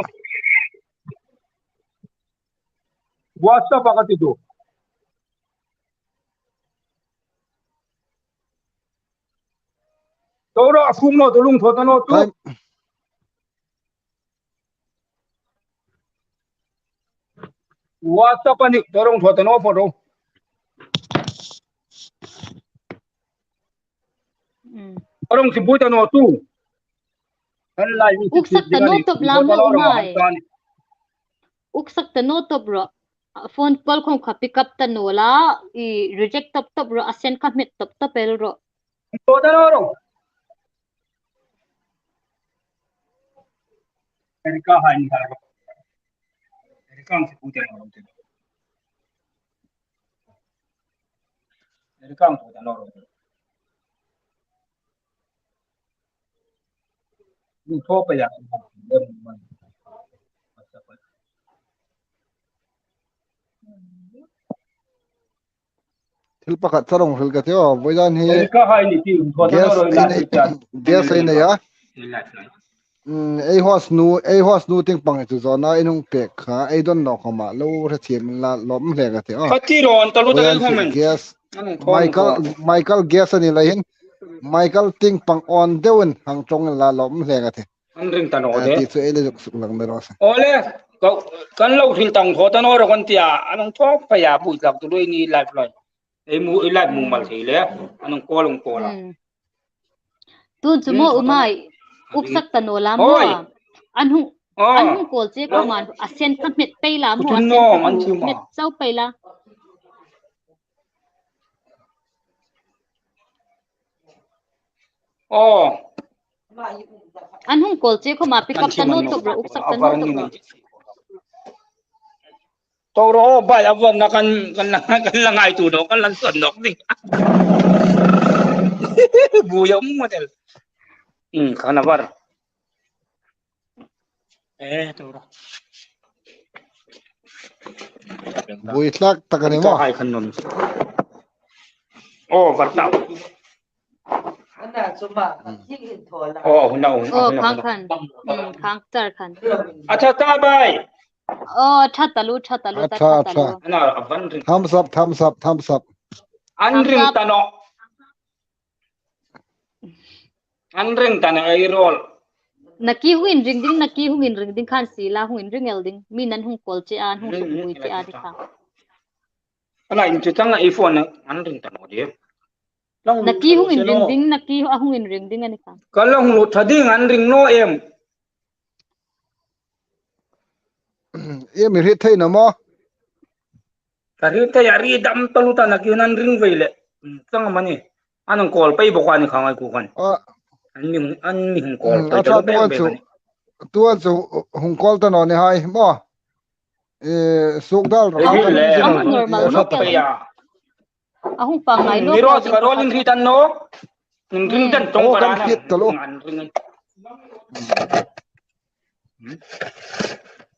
WhatsApp-a ka ti tu. To ro, a sung naw tu, lung thaw ta naw tu. Time. WhatsApp-a nih, to ro, lung thaw ta naw phone ro. Mm. Arong si buoi ta naw tu. Kan lai mi si. Uksak ta naw tawp la maw, Umai. Uksak ta naw tawp ro. Phone call khom kha pick up ta naw la, i reject tawp tawp ro, a send kha hmet tawp tawp el ro. To ta naw ro. Erika hai ni hai. Erika ang si buoi ta naw ro. Erika ang to ta naw ro. Ni thaw pei a. Thil pakhat ka hril ka ti aw, vawisun hi. Ka hai ni ti, um, thaw ta naw ro, gas ei nei a. Mm, ei host nu, ei host nu tieng pang chu zawna in hung pek kha, ei don naw khawma lo hre thiem la lawm hle ka ti aw. Ka ti ron ta lo ta. Vawisun hi gas. Michael, Michael gas a ni lai hin. Michael tieng pang on deuin hang ṭawng la lawm hle ka ti. An ring ta naw de. Ti chu ei le zuk suk lang de ro sa. Ole, ka, kan lo hril tang thaw ta naw ro kan ti a, an hung thaw pei a, buoi tlak tu lo ni live lo. Ei mu, ei live mu mal thei le, an hung call, hung call a. Hmm. Tu chu maw, Umai, uksak ta naw la maw. An hung, an hung call che khawma, a send kha hmet pei la maw, a send kha hmet chau pei la. Aw. An hung call che khawma pick up ta naw tawp ro, uksak ta naw tawp ro. To ro, bai, a var na kan, kan la, kan la ngaituo nawk, kan la sawt nawk ding. Buoi a um ngat el. Hmm, kan a var. Eh, to ro. Buoi tlak tak a ni maw. Ka hai khan nun. Oh, var ta. Ana chu ma, hmm, thing in thaw la. Oh, hun a, hun a, oh, hun a, khang hun a. Khan. Hmm, khang char khan. A ṭha ta bai. Oh, ṭha taluo, ṭha taluo, a ta ṭha, ṭha taluo. Ana a van ring. Thumbs up, thumbs up, thumbs up. An ring ta naw. An ring ta naw ei ruol. Naki hung inring ding, naki hung inring ding khan si la, hung inring el ding. Mi'n an hung call che a, an hung suk buoi che a ti kha. Ana in chu chang a ei phone an ring ta naw de. Naki hung inring ding, naki a hung inring ding a ni kha. Ka la hung lut ṭha ding, an ring naw em. Em i hriet thei naw maw? Ka hriet thei a, ri dam taluo ta, naki an ring vei le. Chang am a ni. An hung call pei bawk a ni kha ngai ku khan. Ah. An mi hung, an mi hung call pei taluo pei bawk a ni. Tuhin chu hung call ta naw ni hai maw. Eh, suk dal ro. Hung normal nawk el. A hung pangngai nawk el. Ni ro, ka ruol in hriet a ni naw. Inring dan ṭawng ka ring. An ring.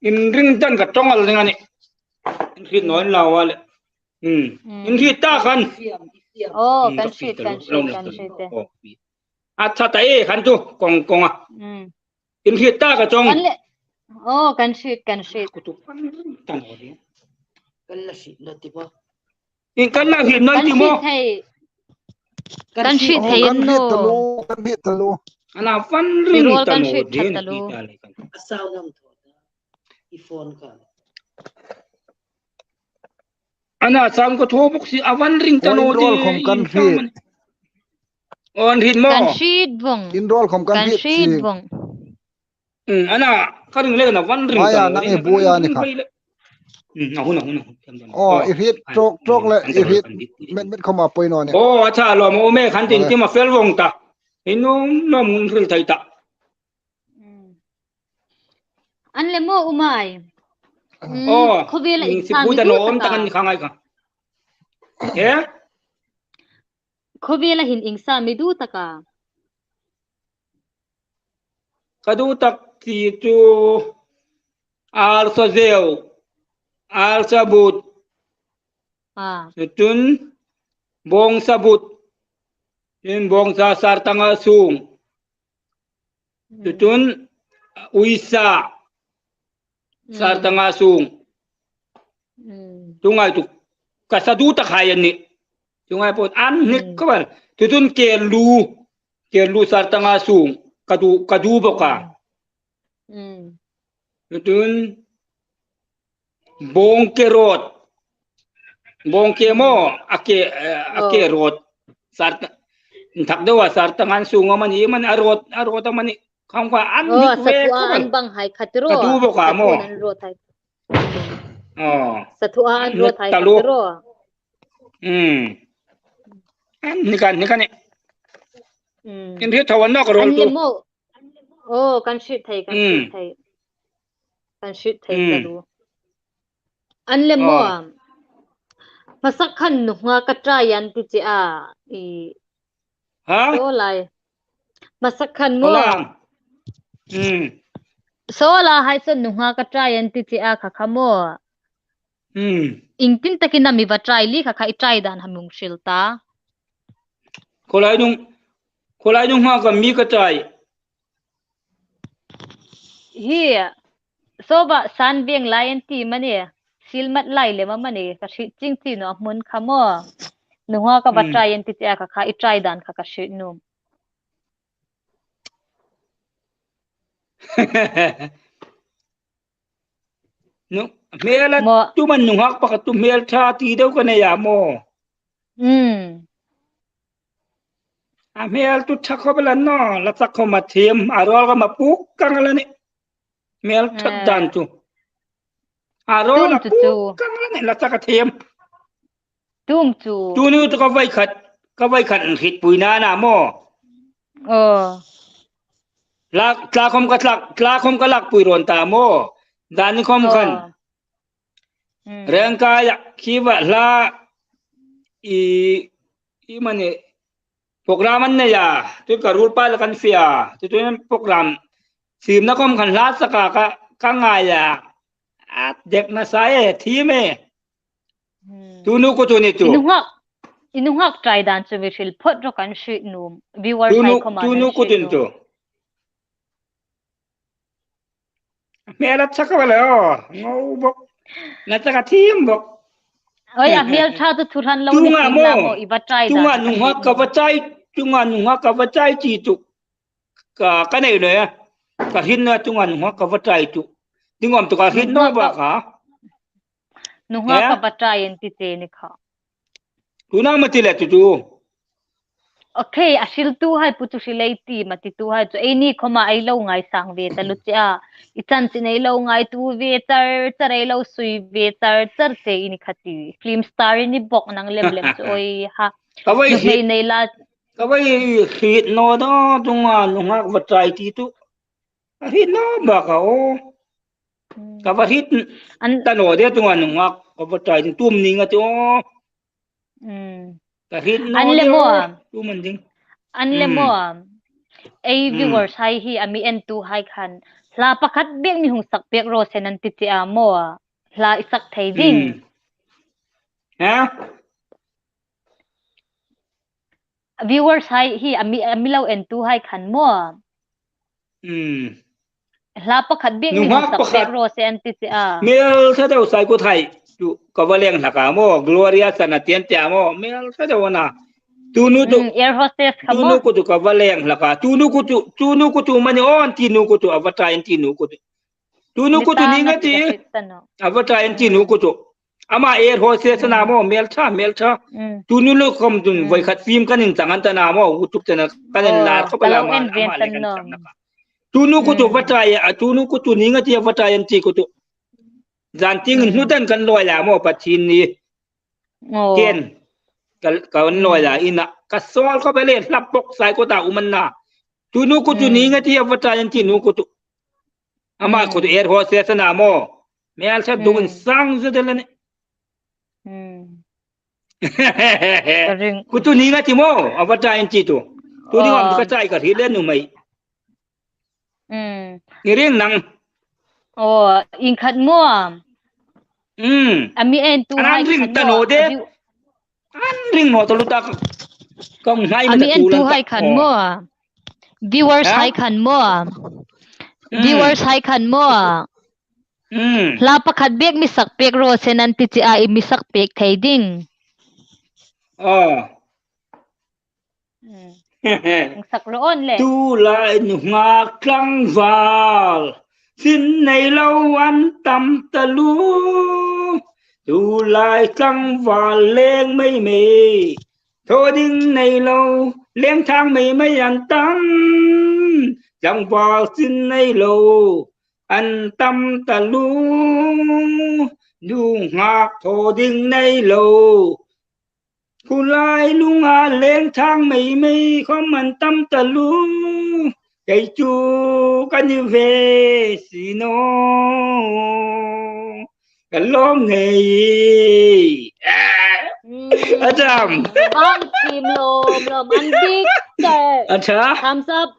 Inring dan ka ṭawng el ding a nih. Inhriet naw inla a le. Hmm. Hmm. Inhriet ta khan. Oh, kan hriet, kan hriet, kan hriet. Oh. A ṭha ta e khan chu kawng kawng a. Hmm. Inhriet ta ka chawng. Kan le. Oh, kan hriet, kan hriet. Ku tu kan ta naw de. Kan la hriet naw ti maw. In kan la hriet naw ti maw. Kan hriet thei. Kan hriet thei naw. Kan hriet taluo, kan hriet taluo. Ana van ring ta naw de. A sau lam thaw ta. I phone kha. Ana sang ko thaw bawk si, a van ring ta naw de. Kan hriet. Oh, an hriet maw. Kan hriet vong. In ruol khom kan hriet vong. Hmm, ana, ka ring le na van ring. Maya, nang e buoya ni kha. Hmm, a hun, a hun, a hun. Thiam, thiam. Oh, i hriet ṭawk ṭawk le, i hriet met met khawma poi naw ni. Oh, a ṭha lawm, um e, khan tin tim a fel vong ta. Hi nuom nuom hun hril thei ta. Hmm. An le maw, U Mai? Hmm, oh, khawvela in sa mi duh taka. Khawvela hin in sa mi duh taka. Ka duh tak ti chu Arsa Zeu, Arsa But. Ah. Chun Bawngsa But. Chun Bawngsa Sartanga Sung. Hmm. Chun Uisa. Hmm. Sartanga Sung. Hmm. Chu ngai chu ka sa duh tak hai an nih. Chu ngai po an nih. Hmm. Ka bar. Chun Kerlu. Kerlu Sartanga Sung. Ka duh, ka duh bawk a. Hmm. Chun Bawngke Road. Bawngke maw, a ke, eh, a ke road. Sarta-, inthak deu a Sartanga Sung amani, amani a road, a road amani. Khang kha an dik ve khawp el. Sathua an bang hai kha ti ro. Ka duh bawk a maw. Sathua an road hai. Oh. Sathua an road hai kha ti ro. Hmm. An ni kan, ni kan ni. Hmm. In hriet thaw an nawk ro tu. An le maw. Oh, kan hriet thei, kan hriet thei. Kan hriet thei ka duh. An le maw. Hmasa khan nunghak ka try an ti che a. I. Ha? Saw lai. Hmasa khan maw. Saw lai. Hmm. Saw lai hai saw nunghak ka try an ti che a kha kha maw. Hmm. Iengtin takin am i va try li kha kha i try dan hang hril ta. Khawlai nung, khawlai nunghak ka mi ka try. Hi, saw ba san veng lai an ti mani, silmat lai lem amani, ka hriet chieng chieng naw a hmun kha maw. Nunghak ka va try an ti che a kha kha i try dan kha ka hriet nuom. Nu, hmel a tum an nunghak pakhat chu hmel ṭha ti deu ka nei a maw. Hmm. A hmel chu ṭha khawp el a ni naw, la chak khawm a thiem, a rawl khawm a puk kang el a nih. Hmel ṭha dan chu. A rawl a puk kang el a nih, la chak a thiem. Tum chu. Tunu chu ka voi khat, ka voi khat an hriet pui na na maw. Oh. Lak, tla khawm ka tlak, tla khawm ka lak pui rawn ta maw. Zani khawm khan. Oh. Hmm. Rengkai a khi va hla i, i mani program an nei a. Tu ka ruolpa le kan fe a. Tu tu program siemna khawm khan hla saka ka, ka ngai a. A dek nasa e, thiem e. Hmm. Tunu kut chu ni chu. I nunghak, i nunghak try dan chu mi hril phawt rawh kan hriet nuom. Viewers hai khawma tunu kut chu. Hmel a ṭha ka va le o. Ngo bawk. Na chak a thiem bawk. Oi, a hmel ṭha chu thu hran lo ni maw, i va try dan. Chunga nunghak ka va try, chunga nunghak ka va try ti chu. Ka, ka nei naw a. Ka hriet naw a chunga nunghak ka va try chu. Ding awm tu ka hriet naw bawk a. Nunghak ka va try an ti che ni kha. Tu nang ma ti le tu tu. Okay, a hriltu hai pu chu hril ei ti ma ti tu hai chu. Eini khawma ei lo ngaisang ve ta lu che a. I chanchin ei lo ngaituo ve char char, ei lo sui ve char char che i ni kha ti. Film star i ni bawk nang lem lem chu oi ha. Ka voi hriet, nei la. Ka voi hriet naw da, chunga nunghak va try ti chu. A hriet naw bawk a o. Hmm. Ka va hriet ta naw de, chunga nunghak ka va try ti tum ning a ti o. Hmm. Ka hriet naw de o. An le maw. Tu man ding. An le maw. Ei viewers hai hi a mi entu hai khan. Hla pakhat bek mi hung sak pek raw se an ti che a maw. Hla i sak thei ding. Hmm. Ha? Viewers hai hi a mi, a mi lo entu hai khan maw. Hmm. Hla pakhat bek mi hung sak pek raw se an ti che a. Hmel ṭha deu Saikot hai chu ka va leng hlak a maw, Gloria Chana tieng ti a maw, hmel ṭha deu a na. Tunu chu. Hmm, air hostess kha maw. Tunu kut chu ka va leng hlak a. Tunu kut chu, tunu kut chu mani aw an ti nu kut chu, a va try an ti nu kut chu. Tunu kut chu ni nga ti. A va try an ti nu kut chu. Ama air hostess a na maw, hmel ṭha, hmel ṭha. Mm. Tunu lo khawm chun voi khat film kan inchang an ta na maw, YouTube channel kan inlar khawp el a, ama le kan chang na ka. Tunu kutu va try a, tunu kutu ni nga ti a va try an ti kutu. Zan tieng hnu dan kan lawi la maw Pathienni. Aw. Tieng. Ka, kan lawi la ina. Ka sawl khop el e, hlap bok sai ko ta um an na. Tunu kutu ni nga ti a va try an ti nu kutu. Ama kutu air hostess a na maw. Hmel ṭha dungin sang zet el a nih. Ka ring. Kutu ni nga ti maw, a va try an ti tu. Tu ding am ka try ka hriet le nuhmei. Ni ring nang. Aw, ieng khat maw. A mi entuhai khan maw. An ring ta naw de. An ring naw ta lu ta ka ngai. A mi entuhai khan maw. Viewers hai khan maw. Viewers hai khan maw. Hla pakhat bek mi sak pek raw se an ti che a, i mi sak pek thei ding. Aw. Sak raw awn le. Tulai nunghak tlangval, sin nei lo an tam taluo. Tulai tlangval leng mei mei, thaw ding nei lo, leng thang mei mei an tam. Tlangval sin nei lo an tam taluo. Nunghak thaw ding nei lo, khulai lunga leng thang mei mei khom an tam taluo. Kei chu ka ni ve si naw. Ka lawm ngei. A ṭha am. Bang thiem lawm lawm an dik ta. A ṭha. Thumbs up.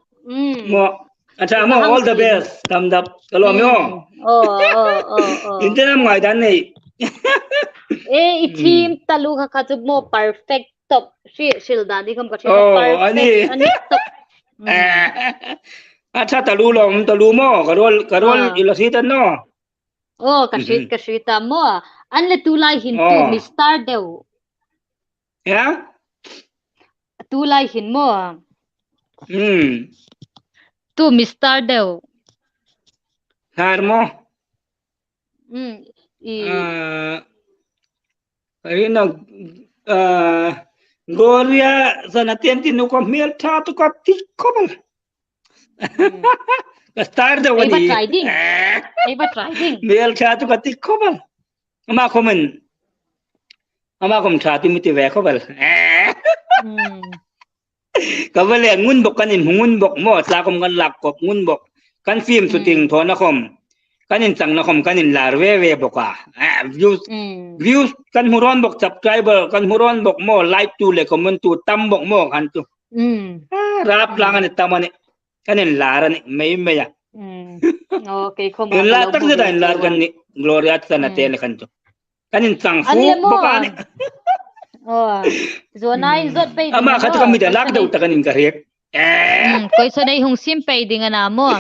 Maw. A ṭha maw, all the best. Thumbs up. Ka lawm maw. Aw, aw, aw, aw. Intin am ngai dan nei. E, i thiem taluo kha kha chu maw perfect top. Hril dan ding khom ka hriet. Aw, perfect. A ni. A ni top. A ṭha taluo lawm taluo maw. Ka rawl, ka rawl i lo hriet a naw. Aw, ka hriet, ka hriet ta maw. An le tulai hin tu Mister deu. Ya? Tulai hin maw. Tu Mister deu. Har maw. I. Ina, Gloria Zanaten ti nu khom hmel ṭha tu ka ti khop el. Ka star deu a ni. Ei va try ding. Ei va try ding. Hmel ṭha tu ka ti khop el. Ama khomin. Ama khom ṭha ti mi ti ve khop el. Ka va le ngun bok, kan inhmu ngun bok maw, tla khom kan lak kop ngun bok. Kan film shooting thawna khom, kan inchangna khom kan inlar ve ve bok a. Views, views kan hmu rawn bok, subscriber kan hmu rawn bok maw, like tu le comment tu tam bok maw khan chu. Rap lang a ni tam a ni. Kan inlar a ni mei mei a. Inlar tak zet a inlar kan ni, Gloria Zanaten le khan chu. Kan inchang fuk bok a ni. Aw. Zuona inzawt pei ding. Ama kha chu ka mit a lak deu tak a ni ka hriet. Question ei hung siem pei ding a na maw.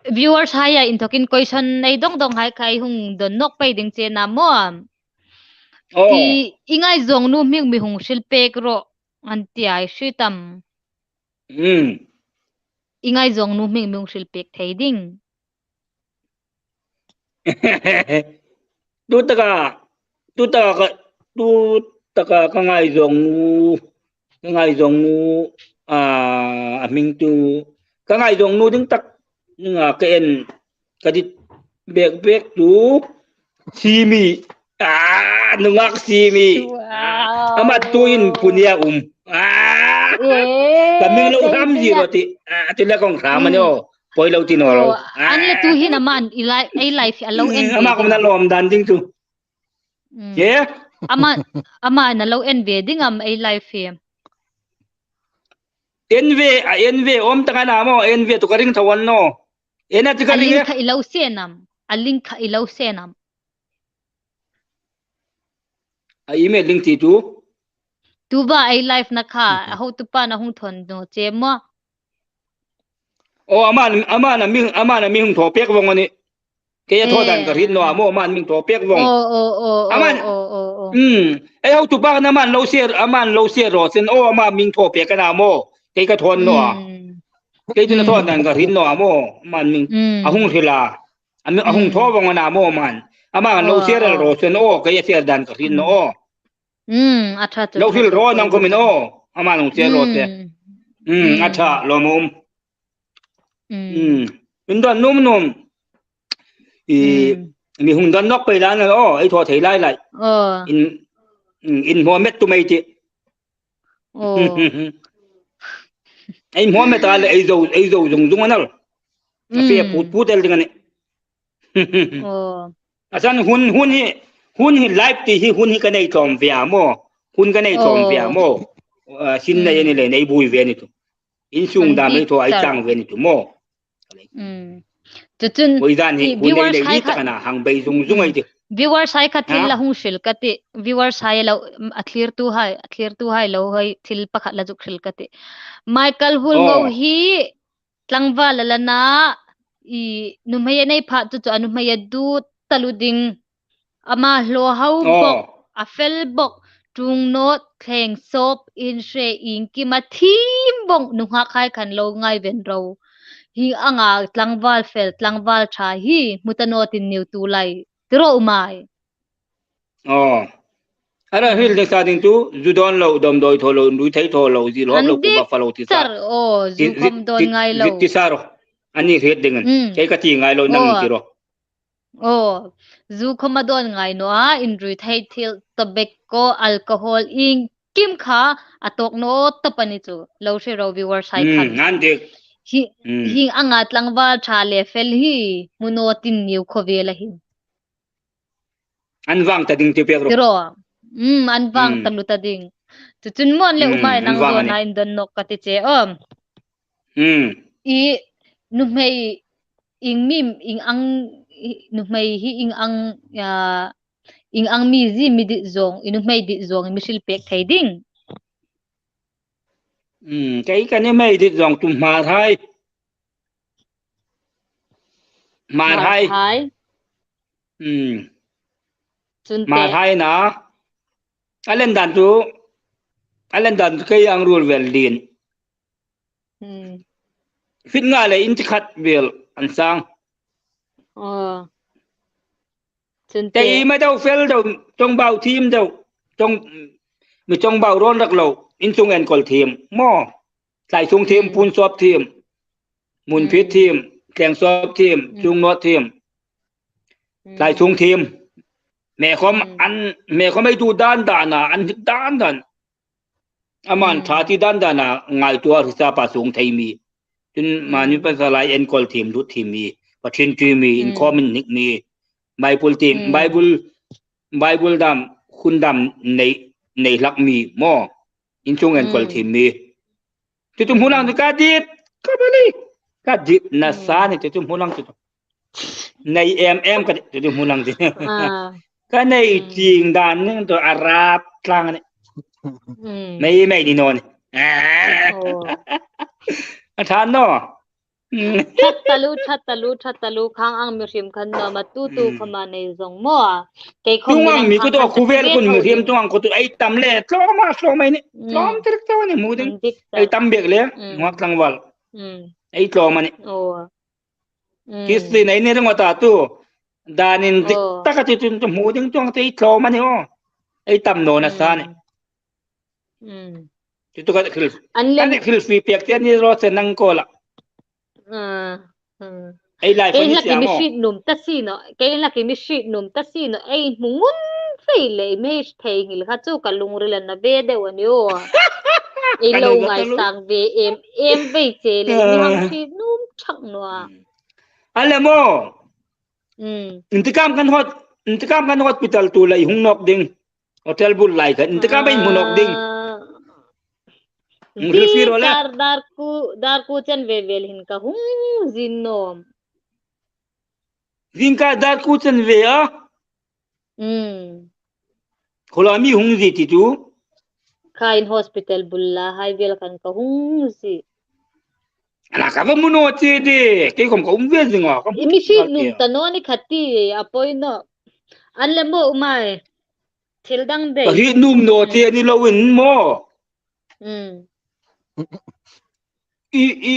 Viewers haia inthokin question ei dawng dawng hai kha ei hung don nawk pei ding che na maw. I, i ngaizawng nu hming mi hung hril pek rawh an ti a, i hriet am. I ngaizawng nu hming mi hung hril pek thei ding. Tu taka, tu taka ka, tu taka ka ngaizawng nu, ka ngaizawng nu, a, a hming tu, ka ngaizawng nu ding tak, nga ka en, ka dit bek bek tu, Simi. A, nungak Simi. Wow. Ama tuin Pune a um. A. Ka hming lo hram zero ti. A, ti le kong hram a ni aw. Poi lo ti naw lo. An le tu hin aman i lai, ei live a lo en. Ama khom na lawm dan ding chu. Ye? Ama, ama na lo en ve ding am ei live hi. En ve, a en ve, awm tak a na maw, en ve tu ka ring thaw a ni naw. En a ti ka ring e. A link kha i lo send am. A link kha i lo send am. A email link ti tu. Tu va ei live na kha, a hotupa na hung thawn naw che maw. Aw, aman, aman a mi, aman a mi hung thaw pek vong a ni. Kei a thaw dan ka hriet naw a maw, aman mi hung thaw pek vong. Aw, aw, aw, aw, aw, aw. Hmm. Ei hotupa na aman lo share, aman lo share raw se, aw, ama mi hung thaw pek a na maw. Kei ka thaw naw a. Hmm. Kei chu a thaw dan ka hriet naw a maw, aman mi. Hmm. A hung hril a. A mi, a hung thaw vong a na maw aman. Aman lo share raw se, aw, kei a share dan ka hriet naw a. Hmm, a ṭha chu. Lo hril raw nang khom in aw. Aman hung share raw se. Hmm. Hmm, a ṭha, lawmum. Hmm. Indawn nuom nuom. I, mi hung dawn nawk pei lai a nih, aw, ei thaw thei lai lai. Aw. In, hmm, inhmaw met tu mei ti. Aw. Ei hmaw met a le, ei zo, ei zo zung zung a nih. A fe put put el ding a nih. Aw. A san hun, hun hi, hun hi live ti hi, hun hi ka nei tlawm ve a maw. Hun ka nei tlawm ve a maw. Ah, sin nei a ni le, nei buoi ve a ni tu. Insung dam ei thaw ei tang ve a ni tu maw. Hmm. Chu chun, voi dan hi, hun nei viewers nei hai kha, taka na hang bei zung zung ei ti. Viewers hai kha thil la hung hril ka ti. Viewers hai lo, a thlirtu hai, a thlirtu hai lo hai thil pakhat la zuk hril ka ti. Michael Hulngo hi tlangval a la na, i nuhmei a nei phat chu chu a nuhmei a dit taluo ding. Ama hlaw hau bok, a fel bok, ṭung nawt, thleng sawp, inhre iengkim a thiem bok, nunghak hai khan lo ngaiven ro. Hi anga tlangval fel, tlangval ṭha hi, hmu ta naw tin niu tu lai. Ti ro mai. Aw. A ra hril ding sa ding chu, zu dawn lo, dawm dawi thaw lo, rui thei thaw lo, zi lawm lo, kuba fa lo ti sa. Aw, zu khom dawn ngai lo. Ti sa ro. Ani hriet ding an. Kei ka ti ngai lo, nang ti ro. Aw, zu khom a dawn ngai naw a, inrui thei thil, tobacco, alcohol, iengkim kha a tawk naw tawp a ni chu. Lo hre ro viewers hai khan. Ngan dik. Hi, hi anga tlangval ṭha le fel hi, hmu naw tin niu khawvel a hin. An vang ta ding ti pek ro. Ti ro. Hmm, an vang taluo ta ding. Chu chun maw le, Umai, nang dawn a indawn nawk ka ti che aw. Hmm. I nuhmei ieng mi, ieng ang, i nuhmei hi ieng ang, ya, ieng ang mi zie mi dit zawng, i nuhmei dit zawng mi hril pek thei ding. Hmm, kei ka nuhmei dit zawng chu Hmarhai. Hmarhai. Hmarhai. Hmm. Chun Hmarhai na. A len dan chu, a len dan chu kei ang ruol vel ding. Hmm. Fit nga le inch khat vel an sang. Aw. Chun te. Te i ma deu fel deu, ṭawngbau thiem deu, ṭawng, mi ṭawngbau rawn rak lo, insung enkawl thiem. Maw, tlaisung thiem, puon sawp thiem, mun phit thiem, thleng sawp thiem, ṭung nawt thiem. Tlaisung thiem. Hme khom an, hme khom ei tu dan dan a, an dan dan. Aman ṭha ti dan dan a ngaituo a, hrisapa sung thei mi. Chun mani pasal lai enkawl thiem, lut thiem mi. Pathien ṭi mi, inkhawm inhnik mi. Bible thiem, Bible, Bible dam, hun dam nei, nei hlak mi maw. Insung enkawl thiem mi. Chu chu hmu lang chu ka dit, ka bali. Ka dit nasa ni chu chu hmu lang chu chu. Nei em em ka dit, chu chu hmu lang chu. Ah. Ka nei ting dan ning chu a rap tlang ni. Hmm. Mei mei ni naw ni. Oh. A ṭha naw. Ṭha taluo, ṭha taluo, ṭha taluo, khang ang mihriem khan naw ma tu tu khawma nei zawng maw. Kei khom tung ang mi ko to khuvel khun mihriem tung ang ko tu ei tam le, tlawm a, tlawm ei ni. Tlawm tir tir ni hmu ding. Ei tam bek le, ngak tlangval. Ei tlawm a ni. Oh. Kis ti nei ni ring ta tu. Dan indik taka ti tu hmu ding tung te ei tlawm a ni aw. Ei tam naw nasa ni. Hmm. Chu chu ka hril. An lem, ka hril sui pek te ni ro se nang ko la. Ah, hmm. Ei lai kei la ki mi hriet nuom ta si naw. Kei la ki mi hriet nuom ta si naw. Ei hmu ngun fei le mi thei nghil kha chu ka lungril a na ve deu a ni aw. Ei lo ngaisang ve em em ve che le mi hang hriet nuom thak naw a. Hmm. A le maw. Hmm. Intikam kan hot, intikam kan hospital tu la i hung nawk ding. Hotel bul lai khan, intikam ei hmu nawk ding. Ah. Hung hril fie ro le. Dar, dar ku, dar ku chen ve vel hin ka hung zin nawm. Zingkar dar ku chen ve a? Hmm. Khaw la mi hung zie ti chu? Kha in hospital bul la hai vel khan ka hung zie. Ana ka va hmu naw che de, kei khom ka um ve zing a, ka hmu. I mi hriet nuom ta naw ni kha ti, a poi naw. An le maw Umai. Thil dang dei. Ka hriet nuom naw che ni loin maw. Hmm. I, i,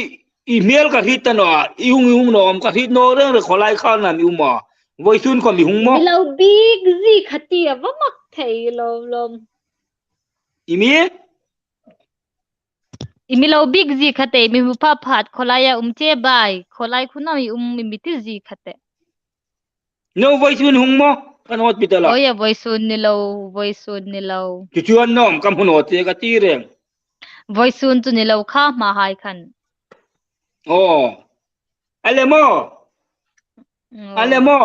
i hmel ka hriet ta naw a, i hung, i hung naw am ka hriet naw reng reng khawlai khan am i um a. Voisun khom i hung maw. Mi lo bik zie kha ti a va mak thei lo lawm. I mi? I mi lo biek zie kha te, mi hmu pha phat, khawlaia um che bai, khawlai khunam i um i mi ti zie kha te. No, voisun hung maw, kan hospital a. Oi a, voisun ni lo, voisun ni lo. Chu chu an nawm, kan hmu naw che ka ti reng. Voisun chu ni lo kha, hma hai khan. Oh. A le maw. Oh. A le maw.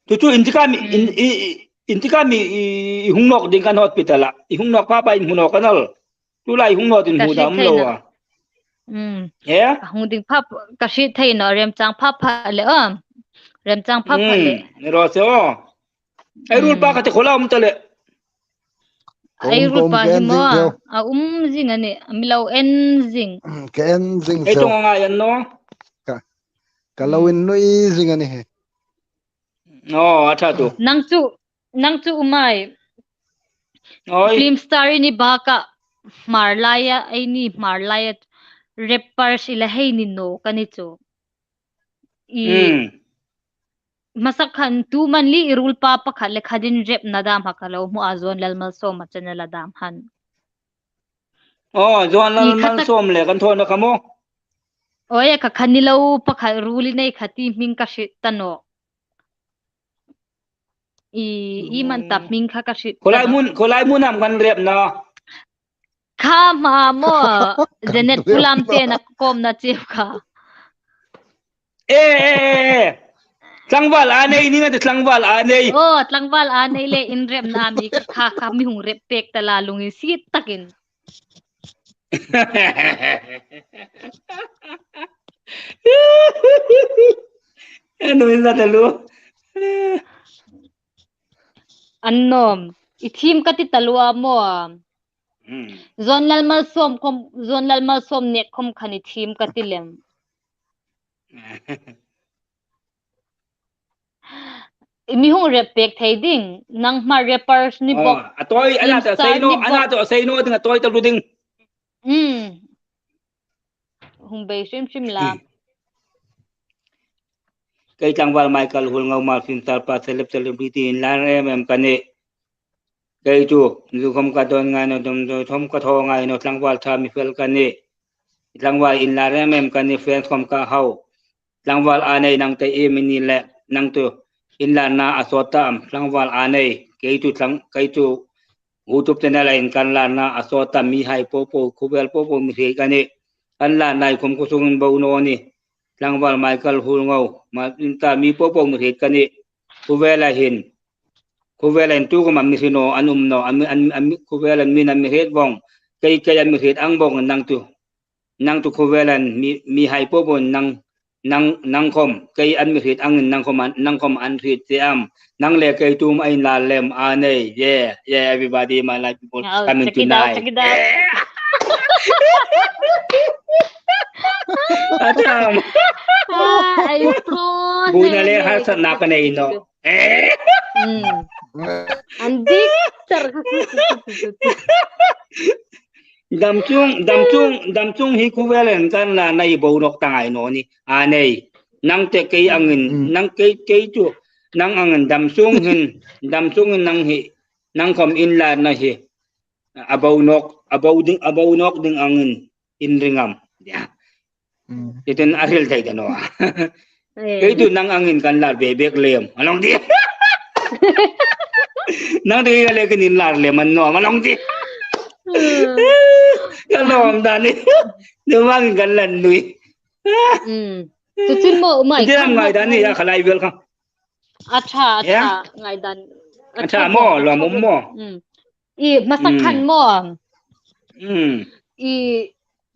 Chu chu intikam, in, i, i, intikam i, i, i hung nawk ding kan hospital a. I hung nawk pha pha in hmu nawk kan al. Tulai hung nawk ding hmu dam lo a. Mm. He? Ka hung ding pha, ka hriet thei naw, remchang pha pha le, um. Remchang pha pha le. Mm, ni raw se aw. Ei ruolpa kha te khaw la um ta le. Ei ruolpa hi maw, a um zing a nih, a mi lo en zing. Ka en zing. Ei ṭawng a ngai an naw. Ka, ka lo innui zing a ni hi. Oh, a ṭha tu. Nang chu, nang chu umai. Oi. Film star i ni baka, Hmar laia, ei ni Hmar laia, rappers i la hei ni naw ka ni chu. I, mm. Hmasa khan tu man li i ruolpa pakhat le khatin rap na dam ha ka lo hmu a, Zuan Lalmalsawma channel a dam han. Oh, Zuan Lalmalsawm le kan thaw na ka maw. Oi, ka khan ni lo pakhat ruol i nei kha ti hming ka hriet ta naw. I, i man ta hming kha ka hriet ta naw. Khawlai hmun, khawlai hmun am kan rap na. Kha hma maw, Janet Pulamte na kawmna cheu kha. Eh, eh, eh, eh. Tlangval a nei ni nga te, tlangval a nei. Oh, tlangval a nei le in rap na mi kha kha mi hung rap pek ta la lunginsiet takin. Anu in la ta lu. An nawm. I thiem ka ti ta lua maw. Hmm. Zuan Lalmalsawm khom, Zuan Lalmalsawm nek khom khan i thiem ka ti lem. I mi hung rap pek thei ding, nang hma rappers ni bok. Oh, a tawi, a na ta sei naw, a na ta sei naw ding, a tawi ta lu ding. Hmm. Hung bei hrim hrim la. Hmm. Kei tlangval Michael Huolngo, Hmar film star pa, celeb, celebrity inla rem em ka nih. Kei chu, zu khom ka don ngai naw, dom dom khom ka thaw ngai naw, tlangval ṭha mi fel ka nih. Tlangval inla rem em ka nih, fans khom ka hau. Tlangval a nei nang te i mi ni le, nang tu inlarna a sawt ta am, tlangval a nei. Kei chu tlang, kei chu YouTube channel a in kan larna a sawt ta, mi hai po po, khawvel po po mi hriet ka nih. Kan larna i khom khawsung in bo naw nih. Tlangval Michael Huolngo, ma in ta mi po po mi hriet ka nih. Khawvela hin. Khawvela hin tu khom a mi hriet naw, an um naw, an, an, an, khawvela hin mi an mi hriet vong. Kei, kei an mi hriet ang vong nang tu. Nang tu khawvela hin mi, mi hai po po nang, nang, nang khom, kei an mi hriet angin nang khom an, nang khom an hriet che am. Nang le kei tu am a inlar lem a nei. Yeah, yeah, everybody, my life people, oh, coming check it out, tonight. Check it out. Yeah. Adam. Ah, I saw. Buoina le harsatna ka nei naw. Eh. Mm. An dik char. Dam chung, dam chung, dam chung hi khawvela hin kan larna hi bo nawk ta ngai naw nih. A nei. Nang te kei angin, mm, nang kei, kei chu, nang angin dam chung hin, dam chung hin nang hi, nang khom inlarna hi. A bo nawk, a bo ding, a bo nawk ding angin in ring am. Yeah. Mm. Chuong chun a hril thei ta naw a. Eh. Kei tu nang angin kan lar bek bek lem. A long di. Nang tu kei le kan inlar lem an naw. A long di. Mm. Ka lawm dan ni. Nang angin kan lan nui. Mm. Chu chun maw, mai. Chu chun am ngai dan ni, ya khalai vel kha. A ṭha, a ṭha, ngaidan. A ṭha maw, lawm um maw? Mm. I hmasa khan maw? Mm. I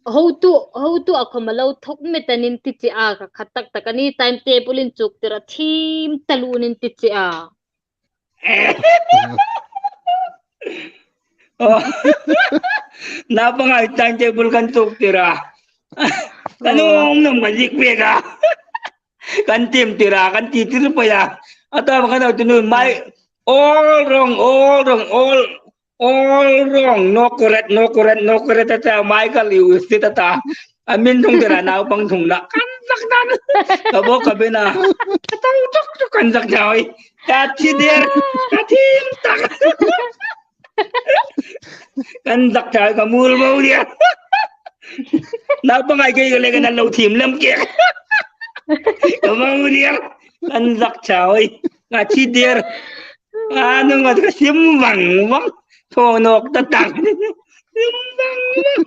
hotu, hotu a khom a lo thawk met a nih ti che a, ka khat tak tak a ni, timetable inchuktir a thiem taluo nih ti che a. Oh. Naupang hai timetable kan chuktir a. Kan um um kan zik pek a. Kan tiemtir a, kan titir pei a. A ta kan au tu nu mai. All wrong, all wrong, all, all wrong. No correct, no correct, no correct. A ta Michael, you sit a ta. A min thungtir a, naupang thungna. Kan zak dan. Ka bawk ka bena. Ka tang tuk tuk kan zak jai. Ka thi der. Ka thiem tak. Kan zak jai ka mul bo dia. Naupanghai kei ka le kan lo thiem lem ke. Ka mang u diar. Kan zak chau ei. Ka chi diar. A nung mat ka sim vang vang. Tho nok ta tang. Sim vang vang.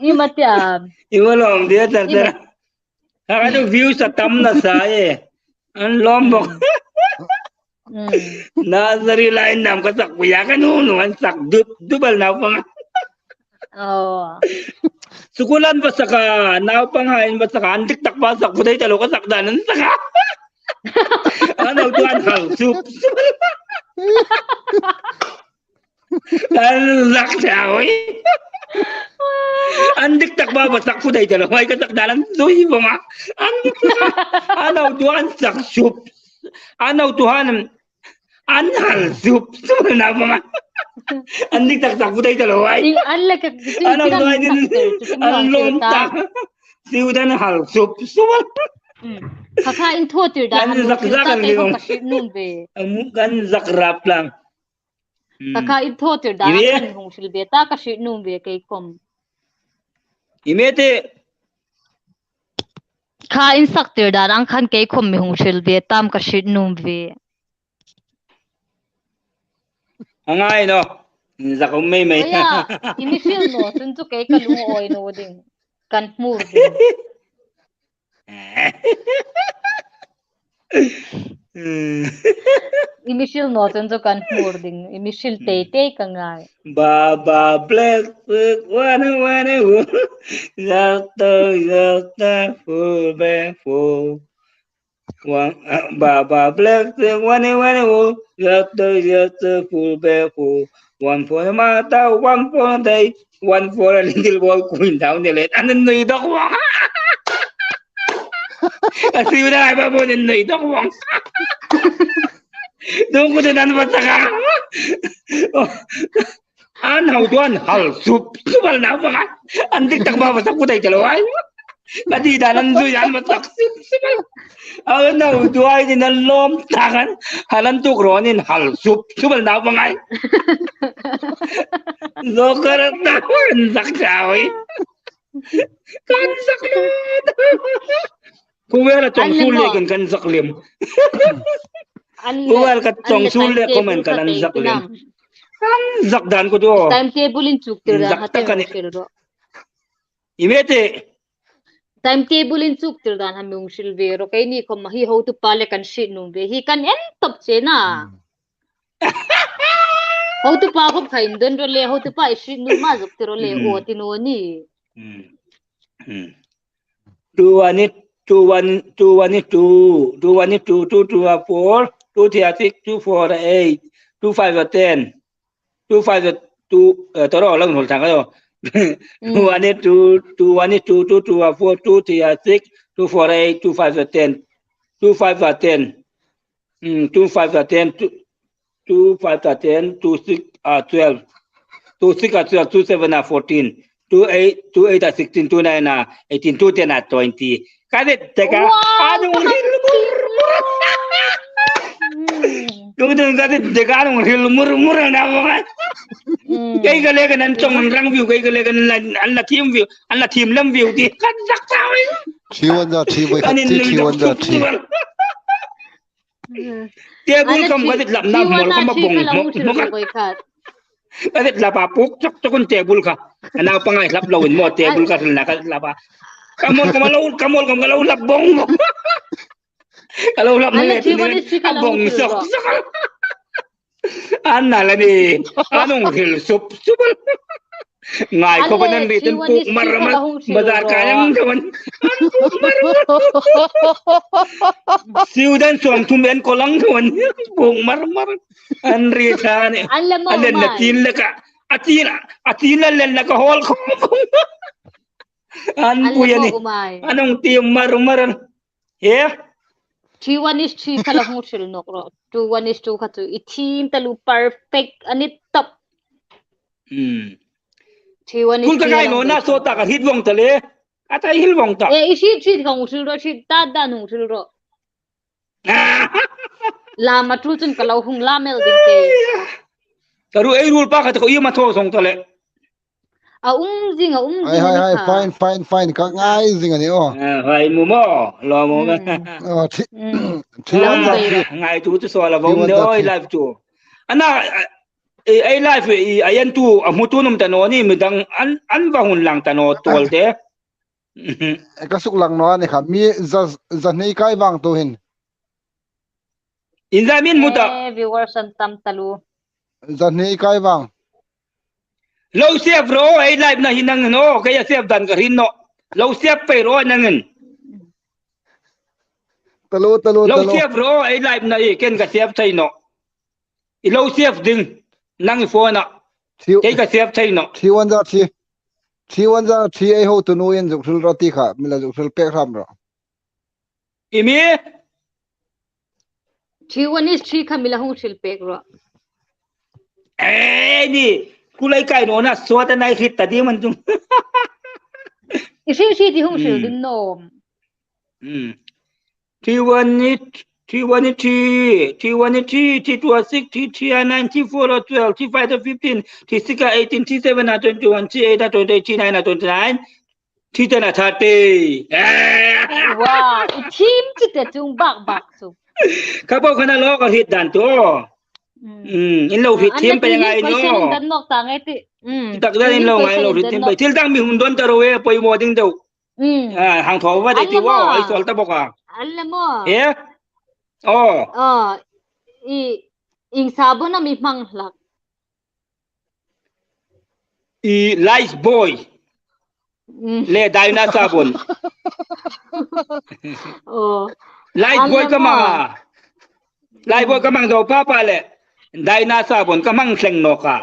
I ma tiam. I ma lawm dia ta ta. Ka ka tu views a tam nasa e. An lawm bok. Mm. Nursery lai nam ka sak puia ka nu nu an sak dup dup el naupang. Oh. Sukul an va sak a, naupanghai an va sak a, an dik tak pa sak pu dai ta lo ka sak dan an sak a. An au tu an hal sup sup. Kan zak chau ei. An dik tak pa va sak pu dai ta lo, hai ka sak dan an zui vong a. An dik tak a. An au tu an sak sup. An au tu han an hal sup sup na vong a. An dik tak sak pu dai ta lo hai. An le ka, an au tu hai din, an lawm ta. Siu dan hal sup sup. Mm. Kha kha in thaw tir dan kan zak zak kan ni ka vong. Ka hriet nuom ve. Kan zak rap lang. Mm. Kha kha in thaw tir dan kan hung hril ve ta ka hriet nuom ve kei khom. I mi te. Kha in sak tir dan ang khan kei khom mi hung hril ve tam ka hriet nuom ve. A ngai naw. Zak um mei mei. Oya, i mi hril naw chun chu kei ka lungawi naw ding. Kan hmur ding. I mi hril naw chun chu kan hmur ding. I mi hril tei tei ka ngai. Baba black, one, one, one. Just a, just a full bag full. One, uh, Baba black, one, one, one, just a, just a full bag full. One for the mother, one for the day, one for a little boy going down the lane. An nuoi dawk vong. A siu dan hai pa po an nuoi dawk vong. Dung ku te nan va taka. Oh. An hau tu an hal sup sup el naupang a. An dik tak pa va sak pu dai ta lo hai. Ka ti dan an zui an va sak sup sup el. An hau tu hai din an lawm tak an. Hal an tuk ro nin hal sup sup el naupang hai. Zo kar ta an zak chau ei. Kan zak lo. Ku wel a chong sul le kan kan zak lem. Ku wel ka chong sul le comment kan zak lem. Kan zak dan ku tu. Timetable in chuk tir dan ha te hung hril ro. I mi te. Timetable in chuk tir dan ha mi hung hril ve ro. Keini khom hi hotu pa le kan hriet nuom ve. Hi kan en top che na. Hotu pa khom kha indon ro le, hotu pa i hriet nuom a zuk ti ro le, o ti naw ni. Mm. Mm. Two one eight, two one, two one eight two, two one eight two, two two are four, two three are six, two four are eight, two five are ten, two five are two, uh, toro lang hol thang ayo. Mm. Two one eight two, two one eight two, two two are four, two three are six, two four are eight, two five are ten, two five are ten. Mm, two five are ten, two, two five are ten, two six are twelve, two six are twelve, two seven are fourteen, two eight, two eight are sixteen, two nine are eighteen, two ten are twenty. Ka dit dek a, wow, an hung hril mur mur. Mm. Dung dung ka dit dek a, an hung hril mur mur na vong. Mm. Kei ka le kan an chong rang view, kei ka le kan an la, an la thiem view, an la thiem lem view ti. Kan zak chau ei. Three one za, three one za, three one za, three. Table khom ka dit lap na mol khom a bong mo mo ka. Ka dit lap a puk chok chok un table kha. Anau pangai lap lo in mo table ka hril na ka lap a. Ka mol khom a lo, ka mol khom ka lo lap bong mo. Ka lo lap mo le a bong sok sok. An na la ni. An hung hril sup sup. Ngai khop an ri tin puk mar mar bazar ka yang ka man. Siu dan sawm thum en ko lang ka man. Puk mar mar. An ri ta ni. An le mo an len na mai. Tin le ka. A tin a, a tin a len na ka hol khop. An pui a ni. An hung ti mar mar. He? Three one is three kha la hung hril nawk ro. Two one is two kha chu i thiem taluo perfect a ni top. Hmm. Three one is three kha la hung hril nawk. Kul ka kai naw na so ta ka hit vong ta le. A ta hil vong ta. E, i hit hit ka hung hril ro, hit ta dan hung hril ro. Lam a tul chun ka lo hung lam el ding te. Ka ru ei rul pa kha ta ko i ma tho song ta le. A um zing, a um zing a ni kha. Fine, fine, fine. Ka ngai zing a ni aw. Ah, hai mu maw, lo mu maw. Hmm. Oh, thi-, hmm. Thi wan za thi. Ngai tu tu so la bom de oi live tu. Ana, eh, ei live, eh, a en tu, a hmu tu nuom ta naw ni, mi dang an, an va hung lang ta naw tuol de. Eh, ka suk lang naw a ni kha. Mi za, za nei kai vang tu hin. Inza min hmu ta. Eh, viewers an tam taluo. Za nei kai vang. Lo save ro, ei live-na hi nangin aw, kei a save dan ka hriet nawh. Lo save pei ro nangin. Taluo, taluo, taluo. Lo save ro, ei live-na hi, ken ka save thei nawh. I lo save ding, nang i phone-a. Thi-, kei ka save thei nawh. Thi wan za thi. Thi wan za thi ei hotu nuin zuk hril ro ti kha, mi la zuk hril pek hram ro. I mi? Thi wan is thi kha mi la hung hril pek ro. Eh, ni, kulai kai nawna suat a nai hriet ta di man tum. I hril hril ti hung hril ding nawm. Hmm. T one, T one, T, T one, T, T two, six, T three, nine, T four, twelve, T five, fifteen, T six, eighteen, T seven, twenty-one, T eight, twenty-eight, T nine, twenty-nine, T ten, thirty. Wow, i thiem chi te chung bak bak chu. Ka bo khana lo ka hriet dan tu. Hmm. Hmm, in lo hriet thiem pei ngai nawh. Question dan nawk ta nge ti. Hmm. Tak dan in lo ngai lo hriet thiem pei. Thil dang mi hung don ta ro e, poimaw ding deu. Hmm. Ah, hang thaw va dei ti wa, ei sawl ta bok a. An le maw. Eh? Oh. Oh, i, ieng sabon a mi hmang hlak? I Lifebuoy. Hmm. Le Diana sabon. Oh. Lifebuoy ka hmang a. Lifebuoy ka hmang zo pha pha le. Diana sabon ka hmang thleng nawk a.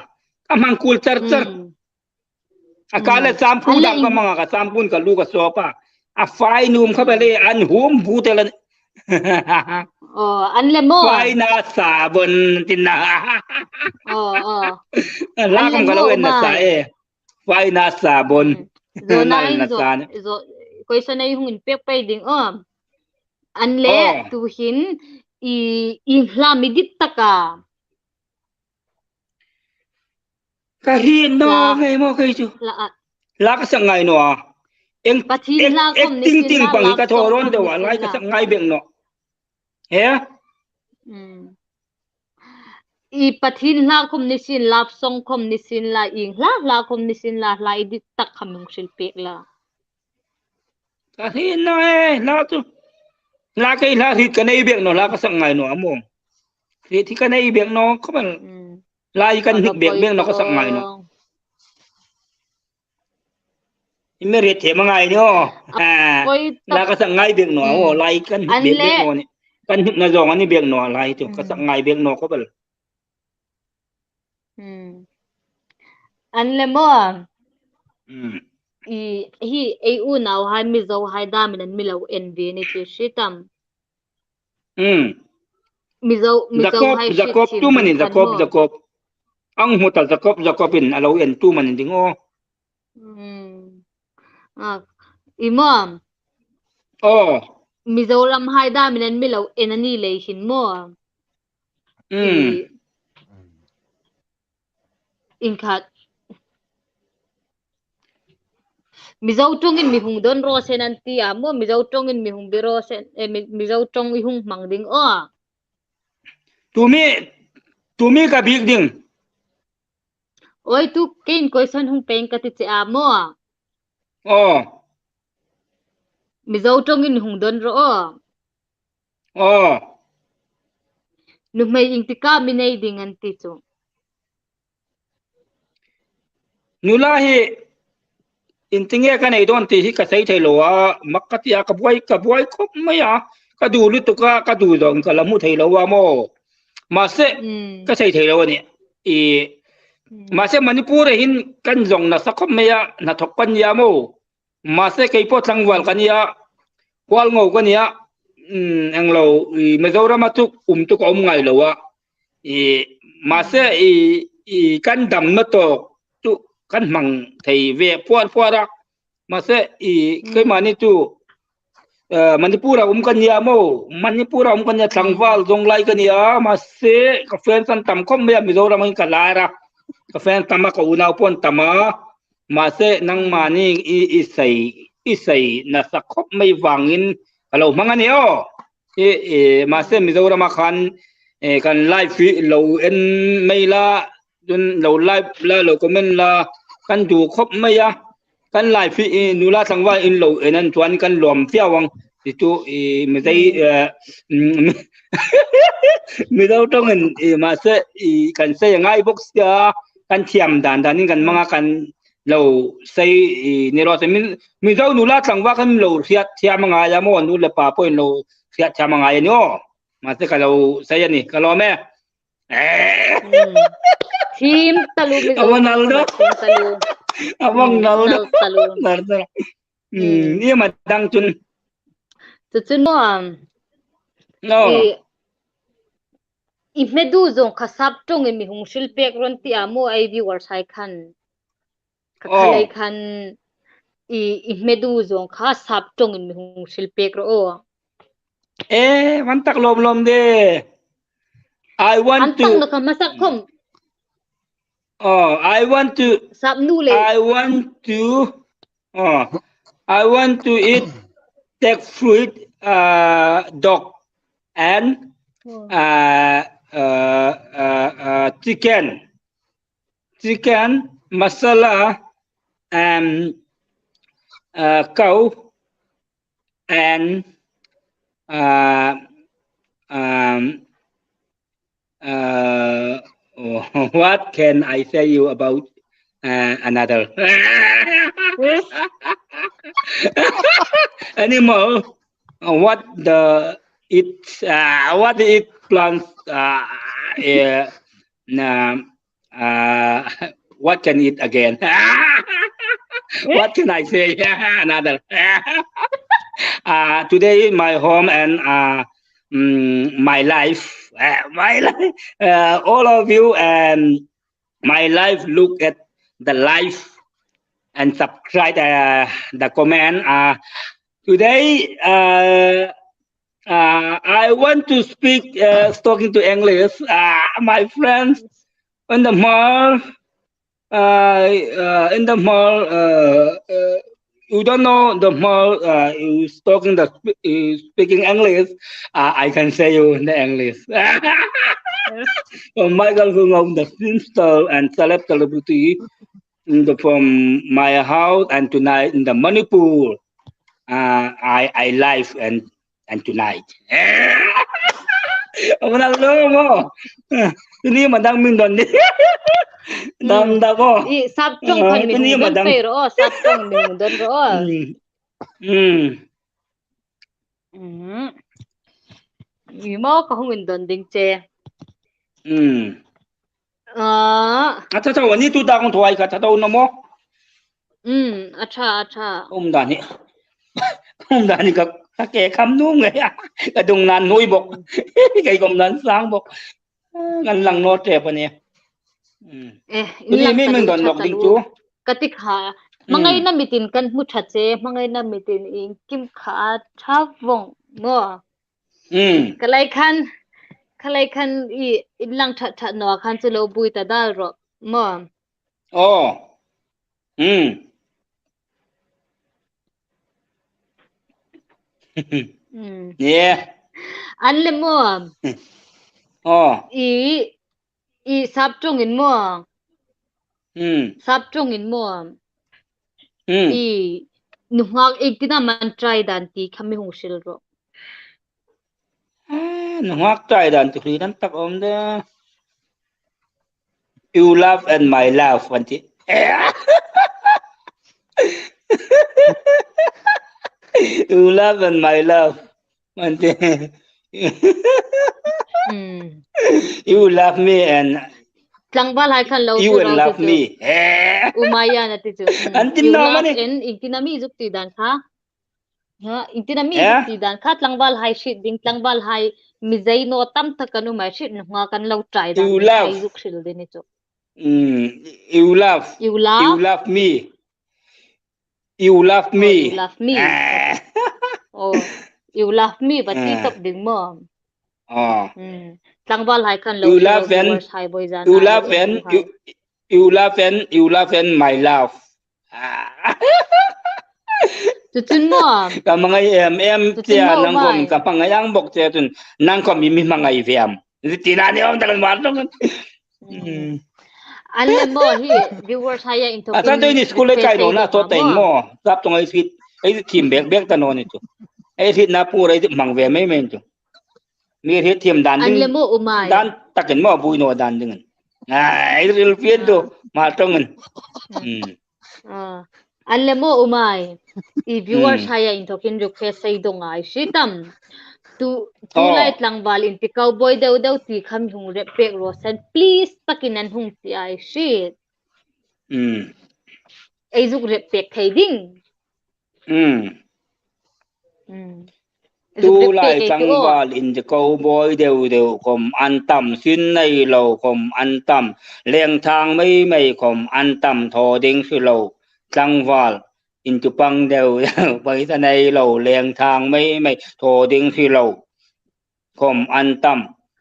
Ka hmang kul char char. Hmm. A ka le shampoo dang ka hmang a, ka shampoo ka lu ka sop a. A fai nuom kha bek le an hum bu te lan. Oh, an le maw. Fai na sabon tin na. Oh, oh. La kam ka lo en na sa e. Fai na sabon. Hmm. Zo na in zo, zo, question ei hung inpek pei ding aw. An le tu hin i, i hla mi dit taka. Ka hriet naw ngai maw kei chu. Hla a. Hla ka sak ngai naw a. Eng, Pathien hla khom ni sin la, acting ting pang hi ka thaw rawn deu a, lai ka sak ngai bek nawh. He? Hmm. I Pathien hla khom ni sin, love song khom ni sin la, ieng hla hla khom ni sin la, hla i dit tak kha mi hung hril pek la. Ka hriet naw e, hla chu. Hla kei hla hriet ka nei bek naw, hla ka sak ngai naw a maw. Hriet hi ka nei bek naw, khawm a. Hmm. Hla hi kan hnik bek bek naw ka sak ngai naw. I mi hriet thiem a ngai ni aw. Ah, hla ka sak ngai bek naw a maw, hla hi kan hnik bek bek naw ni. Kan hnikna zawng a ni bek naw, hla hi chu. Ka sak ngai bek naw khawm a. Hmm. An le maw. Hmm. I, hi, ei unauhai Mizohai damin an mi lo en ve ni ti hriet am? Hmm. Mizo, Mizohai Jacob, Jacob, tu mani Jacob, Jacob. Ang hmu ta Jacob, Jacob in a lo en tu mani ding aw. Hmm. Ah, i maw. Oh. Mizoram hai damin an mi lo en a ni lei hin maw. Hmm. I, ieng khat. Mizo ṭawngin mi hung don raw se an ti a maw, Mizo ṭawngin mi hung bi raw se, eh, mi, Mizo ṭawng i hung hmang ding aw. Tu mi, tu mi ka biek ding. Oi, tu keiin question hung pêng ka ti che a maw. Oh. Mizo ṭawngin hung don rawh aw. Oh. Nuhmei iengtika mi nei ding an ti chu. Nula hi, iengtinge ka nei dawn ti hi ka sei thei lo a, mak ka ti a, ka buai, ka buai khawp mai a, ka duh lutuk a, ka duh zawng ka la hmu thei lo a maw. Mahse, hmm, ka sei thei lo a nih. I, hmm, mahse, Manipur-a hin kan zawng nasa khawp mai a, hnathawk kan ni a maw. Mahse, kei pawh tlangval ka ni a, Hualngo ka ni a, um, englo, i, Mizorama chu um tu ka um ngai lo a. I, mahse, i, i, kan damna tawk chu kan hmang thei ve phuar phuar a. Mahse, i, hmm, keimani chu, eh, Manipur-a um ka ni a maw, Manipur-a um ka ni a, tlangval, hmm, Zungai ka ni a, mahse, ka fans an tam khawp mai a, Mizoram-in ka lar a. Ka fans tam a, ka unau pawh an tam a. Mahse, nangmani i, i sei, i sei nasa khop mei vangin ka lo hmang a ni aw. I, i, mahse, Mizoram a khan, eh, kan live hi lo en mei la, chun lo live la, lo comment la, kan du khop mei a. Kan live hi, i, nula tlangval in lo en an chuan kan lawm fiau ang. Ti chu, i, Mizei, eh, mm, Mizo ṭawngin, i, mahse, i, kan sei a ngai bawk sia, kan thiam dan danin kan hmang a, kan lo sei, i, ni raw se. Min, Mizo nula tlangval kan lo hriat thiam a ngai a maw, nu le pa pawhin lo hriat thiam a ngai a ni aw. Mahse, ka lo sei a ni, ka lawm e. Eh. Mm. Thim talu Mizo. A va nal do. Thim talu. A va nal do. Nal talu. Nal do. Mm, mm. Ni ma dang chun. Chu chu no am. No. I, i hmedu zawng kha sap ṭawngin mi hung hril pek rawh an ti a maw, ei viewers hai khan. Ka, oh, khalai khan i, i hmedu zawng kha sap ṭawngin mi hung hril pek rawh aw. Eh, van tak lawm lawm de. I want to. An tak na kha masak khom. Oh, I want to. Sap nu le. I want to. Oh, I want to eat tech fruit, uh, dog and, oh, uh, uh, uh, uh, chicken. Chicken masala and, uh, cow and, uh, um, uh, what can I say you about, uh, another animal? Uh, what the it, uh, what it plants? Uh, uh, um, uh, what can it again? What can I say? Another. Uh, today, my home and, uh, mm, my life, uh, my life, uh, all of you and my life, look at the life and subscribe, uh, the comment. Uh, today, uh, uh, I want to speak, uh, talking to English. Uh, my friends in the mall, uh, uh, in the mall, uh, uh, you don't know the mall, uh, is talking the, is speaking English. Uh, I can say you in the English. Uh, Michael Hung of the film star and celeb celebrity in the, from my house and tonight in the Manipur. Uh, I, I live and, and tonight. Amana lo mo. Ini madang min don ni. Dam da mo. I sap ṭawng khan mi hung don pei rawh, sap ṭawng mi hung don rawh. Mm. Mm. I maw ka hung indon ding che. Mm. Ah. A ṭha ṭha, ani tu ta kong thuai ka ṭha ṭha na mo. Mm, a ṭha, a ṭha. Um dan hi. Um dan hi ka, ka ke kham nuom nge a. Ka dung nan nuoi bawk. Kei kom nan sang bawk. Ngan lang naw ṭep a nih. Mm. Eh, tu ni mi min don nawk ding chu. Ka ti kha. Mm. Hmangaina mitin kan hmu ṭha che, hmangaina mitin iengkim kha a ṭha vawng maw. Mm. Khalai khan, khalai khan i, in lang ṭha ṭha naw khan chu lo buoi ta dal rawh maw. Oh. Mm. Mm. Yeah. An le maw. Oh. I, i sap ṭawngin maw. Mm. Sap ṭawngin maw. Mm. I nunghak iengtin am an try dan ti kha mi hung hril rawh. Ah, nunghak try dan ti hri dan tak awm de. You love and my love, an ti. You love and my love, an ti. Hmm. You love me and tlangval hai khan lo you and love me. Eh. Umaya na ti chu. Hmm. An ti naw mani. You love and iengtin am i zuk ti dan kha. Ha, iengtin am i zuk ti dan kha, tlangval hai hriet ding, tlangval hai mi zai naw tam tak kan um a, hriet nunghak kan lo try dan. You love. Hai zuk hril ding ni chu. Mm, you love. You love. You love me. You love me. Oh, you love me. Ah. Oh, you love me, but ti top ding maw. Oh. Mm. Tlangval hai khan lo. You love and, you love and, you, you love and, you love and my love. Chu chun maw? Ka hmangai em em che a, nang khom ka hmangai ang bok che chun, nang khom mi hmangai ve am? Zi tina ni awm tak Hmar ṭawng. An le maw hi viewers hai a inthawkin a chan to ni school le kai lo na to ta in maw? Sap ṭawng ei thit, ei thim bek bek ta naw ni chu. Ei thitna pur ei hmang ve mei mei chu. Mi hriet thiem dan ding, dan takin maw bui naw dan dingin. Ai, ril fiet du, Hmar ṭawngin. An le maw umai. I viewers hai a inthawkin request ei dong a, ei hriet am? Tu, tulai tlangval inti cowboy deu deu ti kha mi hung rep pek raw se, please takin an hung ti a, ei hriet. Ei zuk rep pek thei ding. Tulai tlangval inti cowboy deu deu khom an tam, sin nei lo khom an tam, lengthang mei mei khom an tam, thaw ding hre lo tlangval inti pang deu deu, paisa nei lo, lengthang mei mei, thaw ding hre lo khom an tam.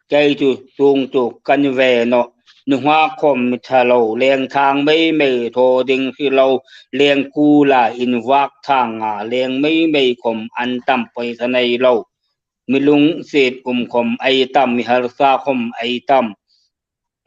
Kei chu chuong chu ka ni ve nawh. Nunghak khom mi ṭha lo, lengthang mei mei, thaw ding hre lo, leng kula invak thang a leng mei mei khom an tam, paisa nei lo. Mi lungsiet um khom ei tam, mi harsa khom ei tam.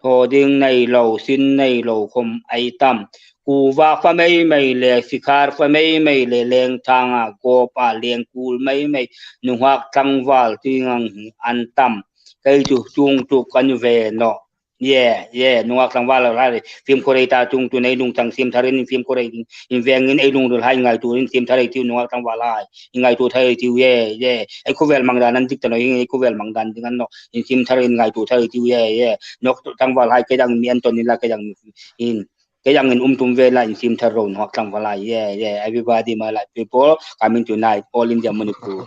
Thaw ding nei lo, sin nei lo khom ei tam. Kuva fa mei mei le, sikhar fa mei mei le, lengthang a, gawp a, leng kul mei mei, nunghak tlangval ti ngang hi an tam. Kei chu chuong chu ka ni ve nawh. Ye, ye, nunghak tlangval hai, fimkhur ei ta chuong chu nei lung chang, sim tharin fimkhur ei ding in vengin ei lungril hai ngaituo in sim thar ei tiu, nunghak tlangval hai. Ngaituo thar ei tiu, ye, ye. Ei khawvel hmang dan an dik ta naw, ei khawvel hmang dan ding a ni nawh. Insim tharin ngaituo thar ei tiu, ye, ye. Nunghak tlangval hai, kei dang mi an ton ni la, kei dang mi in. Kei dang in um tum ve la, insim thar ro, nunghak tlangval hai, ye, ye. Everybody, my life people, coming tonight, all India, Manipur.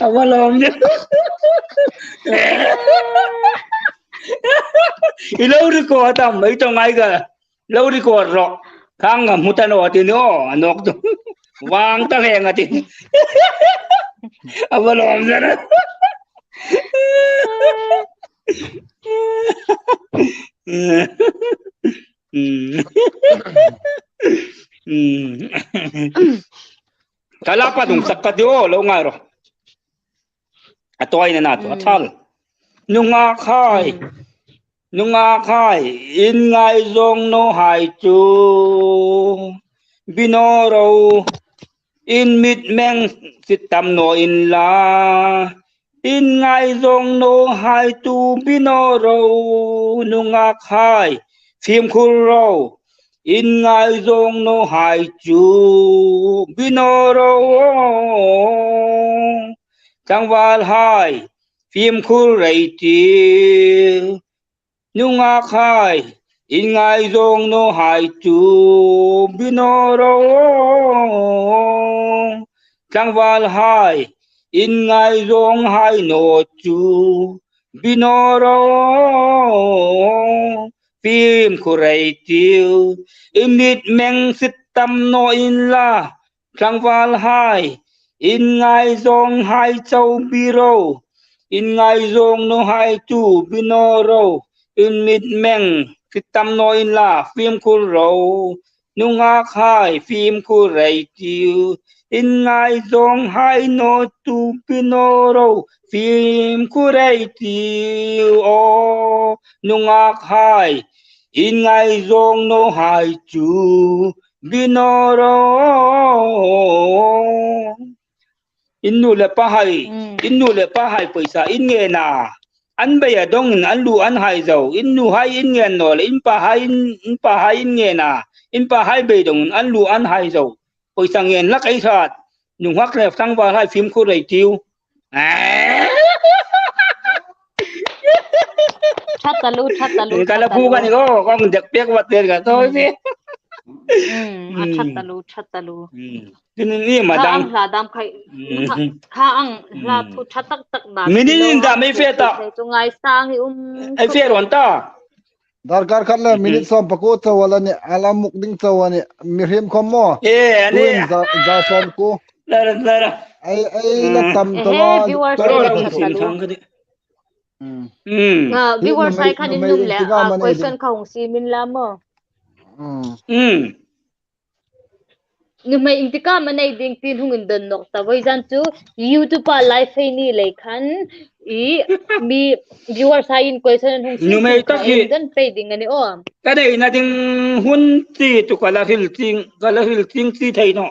A va lawm de. I lo record am, ei ṭawng ai ka. Lo record rawh. Khang ngam hmu ta naw ti ni aw, a nawk chu. Vang ta leng a ti. A va lawm de. Ka la pa dung sak ka ti aw, lo ngai rawh. A tuoi na na chu, a thal. Nunghak hai. Nunghak hai, in ngaizawng naw hai chu. Bi naw ro. In mitmeng sit tam naw inla. In ngaizawng naw hai chu bi naw ro, nunghak hai, fimkhur ro. In ngaizawng naw hai chu bi naw ro, tlangval hai, fimkhur ei tiu. Nunghak hai, in ngaizawng naw hai chu bi naw ro. Tlangval hai, in ngaizawng hai naw chu bi naw ro. Fimkhur ei tiu, in mitmeng sit tam naw inla. Tlangval hai, in ngaizawng hai chau bi ro. In ngaizawng naw hai chu bi naw ro. In mitmeng sit tam naw inla, fimkhur ro. Nunghak hai, fimkhur ei tiu. In ngaizawng hai naw chu bi naw ro. Fimkhur ei tiu aw, nunghak hai. In ngaizawng naw hai chu bi naw ro. In nu le pa hai, in nu le pa hai poisa in ngen a. An beidongin an lu an hai zo. In nu hai in ngen naw le, in pa hai in, in pa hai in ngen a. In pa hai beidongin an lu an hai zo. Poisa ngen hlak ei hrat. Nunghak le tlangval hai fimkhur ei tiu. Ṭha taluo, ṭha taluo, ka la ṭha taluo. Ka la bu ka ni ko, kong dek pek wat der ka to si. Mm, a ṭha taluo, ṭha taluo. Mm. Tin ni ma dang. Kha ang hla dam khai. Mm. Kha, kha ang hla thu ṭha tak tak dam. Minute in dam ei fe ta. Chu ngaisang i um. Ei fe ron ta. Darkar khat le minute sawm pakuo chau a la nih, a la muk ding chau a nih, mihriem khom maw. E, a nih. Tuin za, za sawm kuo. Lara, lara. Ei, ei la tam ta la. Viewers, lara, lara, lara. Hmm. Hmm. Nga, hi viewers numei, hai khan in numei num le, intikam ah, a nei question ding. Kha hung siem inla maw. Hmm. Hmm. Numei intikam a nei ding tin hung indon nawk ta voi zan chu YouTube-a live hei ni lei khan i mi viewers hai in question hung siem numei tak hi indon pei ding a ni aw. Ka neina ding hun ti tu ka la hril ching, ka la hril ching ti thei naw.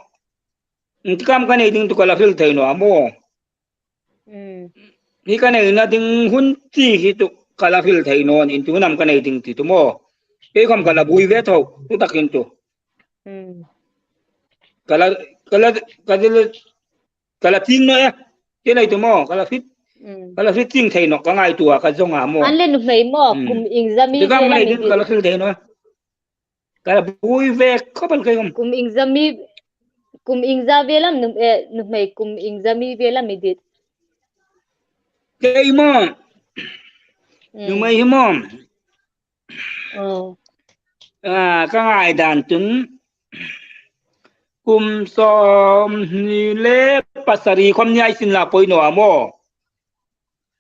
Intikam ka nei ding tu ka la hril thei naw a maw. Hmm. Hi ka neina ding hun ti hi tu ka la hril thei naw, in tu nam ka nei ding ti tu maw. Kei khom ka la buoi ve tho, tu takin tu. Hmm. Ka la, ka la, ka la, ka la ting naw e. Kei nei tu maw, ka la hriet. Hmm. Ka la hriet ting thei naw, ka ngaituo a, ka zawng a maw. An le numei maw, hmm, kum iengzami intikam ka nei ding, ka la hril thei naw. Ka buoi ve khop el kei khom. Kum iengzami, kum iengza vel am num-, eh, numei kum iengzami vel am i dit? Kei maw. Mm. Numei hi maw. Oh. Ah, ka ngaidan chun. Kum sawmhni le pasari khom ni ei sin la poi naw a maw.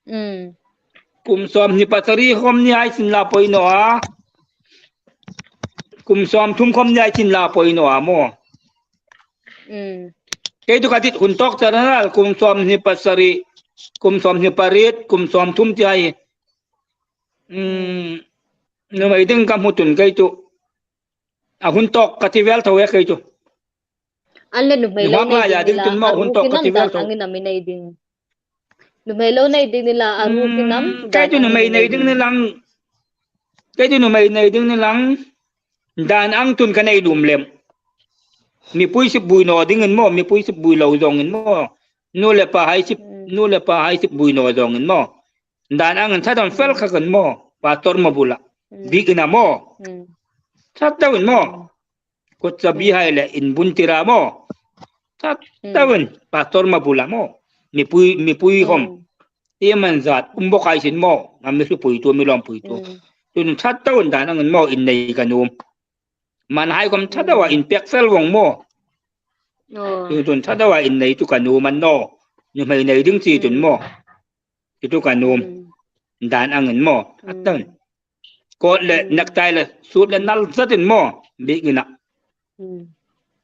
Mm. Kum sawmhni pasari khom ni ei sin la poi naw a. Kum sawmthum khom ni ei sin la poi naw a maw. Mm. Kei tu ka dit hun tawk char a na, kum sawmhni pasari, kum sawmhni pariet, kum sawmthum ti ei. Mm. Numei ding ka hmu chun kei tu. A hun tawk ka ti vel tho e kei tu. An le numei lo nei ding ni la, a ruok in am dan ang in am i nei ding. Numei lo nei ding ni la, a ruok in am dan ang in i nei ding. Kei chu numei nei ding ni lang. Kei chu numei nei ding ni lang. Dan ang chun ka nei lum lem. Mipui sip buoi naw dingin maw, mipui sip buoi lo zawngin maw. Nu le pa hai sip, mm, nu le pa hai sip buoi naw zawngin maw. Dan angin tha dam fel kha kan maw. Pastor ma bula. Mm. Bik ina maw. Mm. Tha dam in maw. Mm. Kut sa bi hai le in bun tira maw. Tha dam in pastor ma bula maw. Mipui, mipui khom. Mm. Iem an zat, um bok hai sin maw. Ngam mi hlu pui tu, mi lawm pui tu. Mm. Tun tha dam in dan angin maw in nei ka nuom. Man hai khom tha dam a in pek fel vong maw. Oh. Tun tha dam a in nei tu ka nuom a naw. Numei nei ding chi tun maw. Chu ka nuom. Mm. Dan angin maw. Mm. Atan. Kot le, mm, necktie le, suit le nal zatin maw. Bik ina. Mm.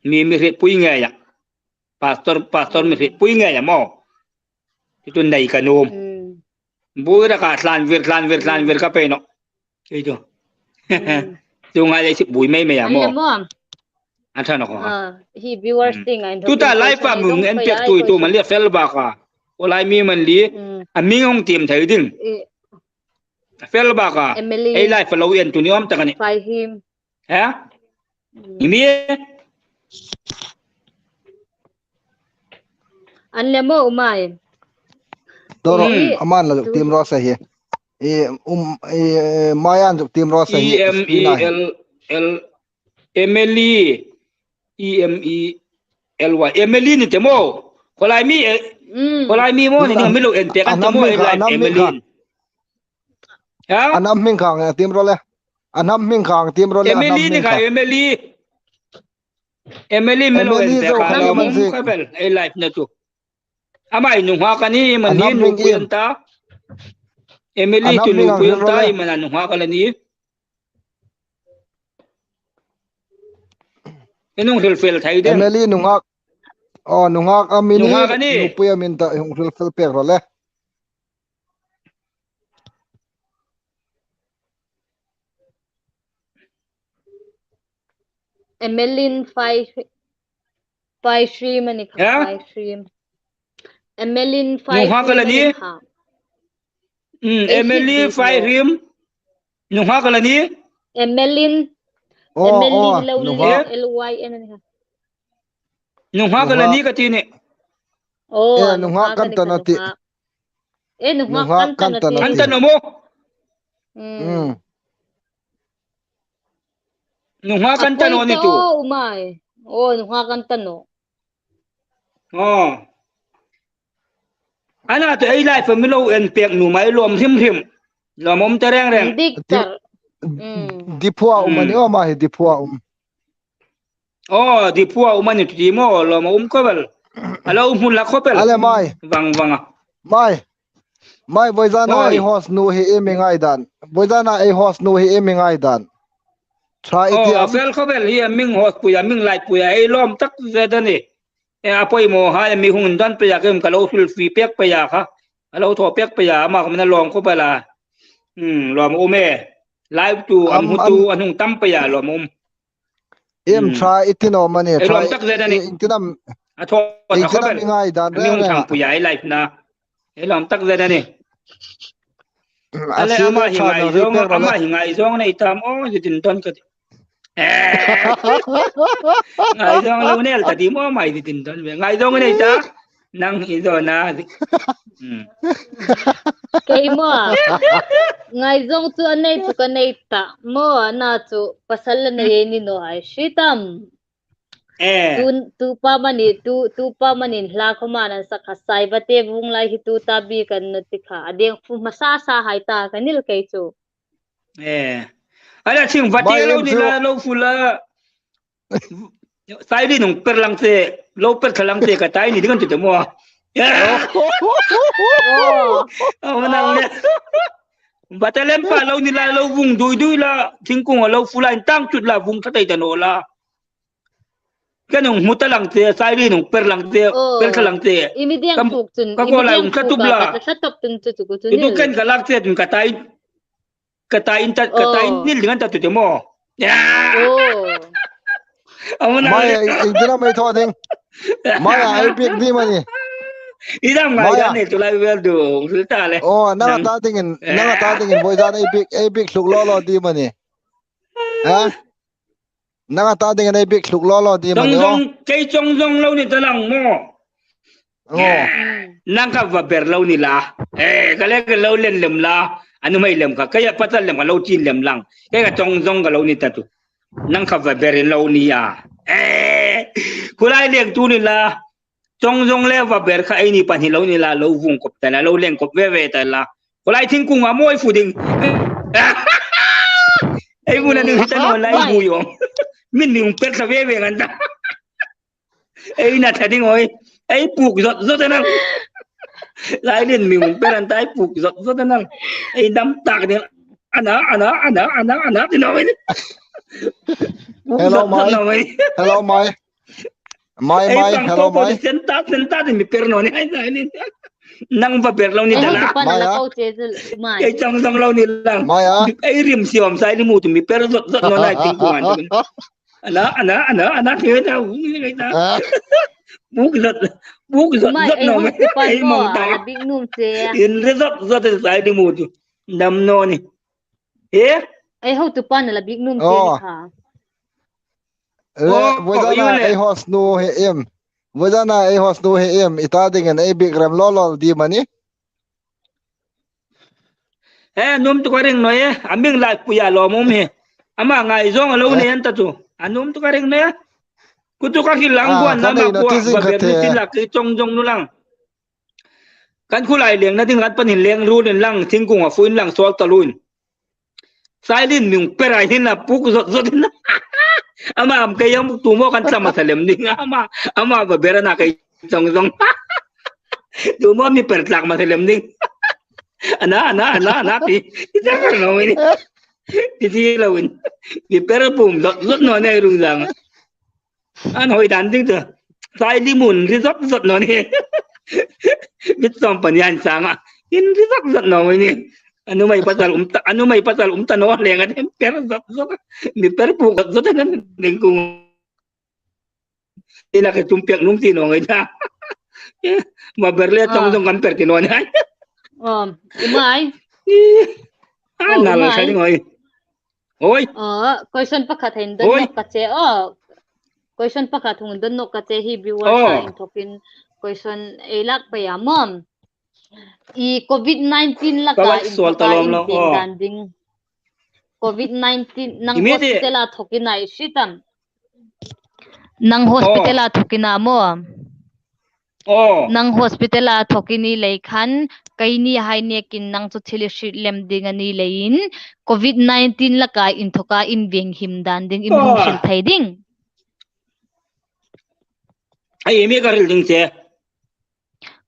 Mi, mi hrietpui ngei a. Pastor, pastor mi hrietpui ngei a maw. Chu nei ka nuom. Mm. Buoi raka tlan vir, tlan vir, tlan vir ka pei naw. Kei chu. Mm. Chu ngai lei sip buoi mei mei a maw. An le maw. An tha naw ko. Ah, hi viewers, mm, ding a in. Tuta live a mi hung en pek tu tu man le fel bak a. Ko lai mi man li. Mm. A mi hung tiem thei ding. Eh. Fel bak a. Emily. Ei live a lo en tu ni awm tak a nih. Fai him. Ha? Mm. I mi. An le maw, Umai. Doro, mm, aman la zuk tiem raw se hi. E, um, e, Maian zuk tiem raw se hi. E M E L L, Emily. E M E L Y. Emily ni te maw. Ko lai mi, e, mm, ko lai mi maw ni, mi lo en pek an te maw, e lai Emily. Ha? A hnam hming kha hang tiem raw le. A hnam hming kha hang tiem raw le, a hnam hming kha. Emily ni kha, Emily. Emily mi lo en pek a, lo mum ka bel, ei live na chu. Ama i nunghak a ni, man ni nupui an ta. Emily chu nupui an ta, i man a nunghak a la ni. I hung hril fel thei ding. Emily nunghak. Oh, nunghak a mi ni, nupui a mi ni ta, i hung hril fel pek raw le. Emeline Fai, Fai Shrim a ni kha, yeah? Fai Shrim. Emeline Fai Shrim a ni kha. Mm, Emily Fai Shrim. Nunghak a la ni? Emeline. Oh, Emeline oh, lo ni, nunghak. L Y N a ni kha. Nunghak a la ni ka ti ni. Oh, eh, nunghak kan ta naw ti. Eh, nunghak kan ta naw ti. Kan ta naw maw. Mm. Nunghak kan ta naw ni tu. Oh, Umai. Oh, nunghak kan ta naw. Oh. Ana tu ei live a mi lo en pek nuom ei lawm hrim hrim. Lawmum ta reng reng. Dik tar. Di-, mm. Diphua um a ni, mm, aw ma hi, Diphua um. Oh, Diphua um a ni ti maw, lawm a um khop el. A lo um hun la khop el. A le Mai. Vang vang a. Mai. Mai, vawizana ei host nu hi iem i ngaidan? Vawizana ei host nu hi iem i ngaidan? Try i ti am? Fel khawvel hi a ming host puia, ming lai puia, ei lawm tak zet a nih. E, a poimaw hai mi hung don peia, kem ka lo hril fie pek peia kha. A lo thaw pek peia, ama khawm a lawm khawp el a. Hmm, lawm um e. Live tu, an hmu tu, an hung tam peia, lawm um. Em, try i ti naw am a ni, ei lawm tak zet a nih. I ti naw am, a thaw, i ti naw am i ngaidan reng reng a. Thang puia ei live na. Ei lawm tak zet a nih. Ale, ama hi ngaizawng, ama hi ngaizawng nei ta maw, i ti don ka ti. Ngaizawng lo nei ta di maw, ama i ti don. Ngaizawng nei ta. Nang hi zo na. Hmm. Kei maw. Ngaizawng chu a nei chu ka nei ta. Maw, a na chu pasal la nei ei ni naw a, i hriet am? Eh. Tu, tu pa mani, tu, tu pa mani hla khawma nan sak kha, Saiba te vung lai hi tu ta bik an na ti kha. A deng fu hmasa sa hai ta ka nil kei chu. Eh. Ala ching vate lo ni la lo fu la. Saili nung per lang te, lo per tha lang te ka tai ni ding an ti te maw. Oh. Aw, nang le. Vate lem pa lo ni la, lo vung dui dui la, thingkung a lo fu la, in tang chut la, vung tha tei ta naw la. Ka nung hmu ta lang te, saili nung per lang te, per tha lang te. I mi deng thuk chun, ka ko la ung tha tup la. Ka tha top tun chu chu ku chu ni. I tu ken ka lak te tun ka tai. Ka tai in ta, ka tai in nil ding an ta tu te maw. Ya. Oh. Aw, nang le. Mai, i, i dina mai thaw ding. Mai a, ei bik di mani. I dam ngai dan nei tu lai vel du, hril ta le. Oh, nang a ta dingin, nang a ta dingin, vawizan ei bik, ei bik hluk lo lo di mani. Ha? Nang a ta dingin ei bik hluk lo lo di mani, oh. Chawngzawng, kei chawngzawng lo ni ta lang maw. Oh. Nang kha va ber lo ni la. Eh, ka le ka lo len lem la. A nuhmei lem kha, kei a pasal lem kha lo chin lem lang. Kei kha chawngzawng ka lo ni ta tu. Nang kha va ber lo ni a. Eh, khulai leng tu ni la. Chawngzawng le va ber kha ei ni pahni lo ni la, lo vung kop ta la, lo leng kop ve ve ta la. Khulai thingkung a maw ei fu ding. Ei bu na ding ta naw la, ei bu yom. Min mi ung per ta ve ve ngan ta. Ei na ta ding oi. Ei puk zot zot a nang. Lai lien mi ung per an ta, ei puk zot zot a nang. Ei dam tak ding. Ana, ana, ana, ana, ana, ti naw ei. Puk zot zot naw ei. Hello, Mai. Hello, Mai. Mai, Mai, hello, Mai. Sen ta, sen ta, mi per naw ni, ai, ai, ni. Nang va ber lo ni ta la. Mai a. Ei chawngzawng lo ni lang. Mai a. Ei rim siom saili mu tu mi per zot zot naw ni thingkung an. Ana, ana, ana, ana, ti ta, u, ni ta. Ah. Puk zot, puk zot zot naw ei. Ei mong ta. Inri zot zot saili mu tu. Dam naw ni. Eh? Ei hotupa na la bik nuom che ni kha. Le, oh, vawizana ei host nu hi iem. Vawizana ei host nu hi iem. I ta dingin ei bik rem lo lo di mani. Eh, nuom tu ka ring naw e. A ming lai puia lawm um hi. Ama ngaizawng a lo nei an ta chu. A nuom tu ka ring naw e. Ku tu ka hil lang buan lama buan ba ber ni sin la kei chawngzawng nu lang. Kan khulai leng na ding kan panin leng run in lang, thingkung a fuin lang suol ta luin. Sailin mi ung per ai hin a puk zot zot in. Ama am kei am tu maw kan cham a sa lem ding. Ama, ama va ber a na kei chawngzawng. Tu maw mi per tlak ma sa lem ding. Ana, ana, ana, ana ti. Ti ta naw ni. Ti ti lo in. Mi per pum zot zot naw ni rung zang. An hoi dan ding ta. Saili mun ri zot zot naw ni. Mit som pan yan sang a. In ri zot zot naw ni. A nuhmei pasal um ta, a nuhmei pasal um ta naw leng a dem per zot zot. Mi per puk zot zot nan ding kung. Ina ke tum pek nung ti naw ngai ta. Ma ber le chawngzawng kan per ti naw ni. Um, Umai. Ah, na lo sai ding oi. Oi. Oh, question pakhat hin don nawk ka che. Oh. Question pakhat hung don nawk ka che hi viewer sa inthokin question ei lak pei a maw. I covid nineteen laka inthoka in pieng dan ding. Covid nineteen nang hospital a thokin a i hriet am? Nang hospital a thokin a maw? Oh. Nang hospital a thokin i lei khan, keini hai nekin nang chu thil i hriet lem ding a ni leiin, covid nineteen laka inthoka in veng him dan ding i mi hung hril thei ding. Ai, mi ka hril ding che.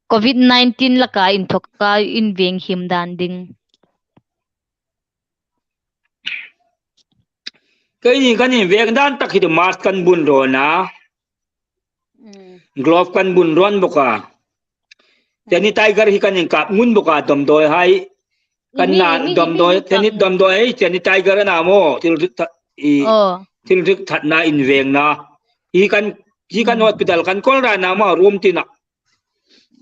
COVID nineteen laka inthoka inveng him dan ding. Keini kan inveng dan tak hi mask kan bun rawn a. Mm. Glove kan bun rawn bawk a. Mm. Sanitizer hi kan inkap ngun bawk a, damdawi hai. Kan na damdawi, sanit-, damdawi hai, sanitizer a na maw, thil rik that, i, thil rik thatna invengna. Hi kan, hi kan hospital kan kawl rana maw, room tina.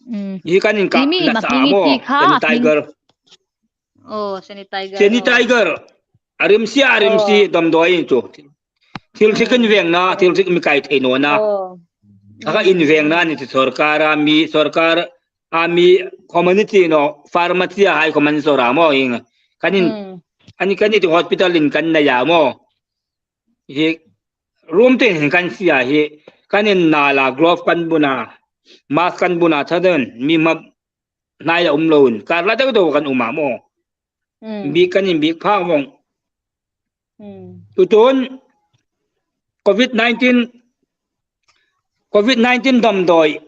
Mm. Hi kan inkap nasa maw, sanitizer. Oh, sanitizer. Sanitizer. A rim si, a rim si, damdawi in chu. Thil rik invengna, thil rik mi kai thei nawna. Oh. Kha kha invengna ni chu sawrkar a mi, sawrkar a mi community no, pharmacy a hai community sawr a maw ing. Kan in, ani kan in hospital in kan nei a maw. Hi room tin hin kan si a hi, kan in nala glove kan bun a, mask kan bun a, thaden, mi ma hnai la um loin, kar la deu deu kan um a maw. Mm. Bik kan inbik phak vong. Mm. Tuchun, COVID nineteen, COVID nineteen damdawi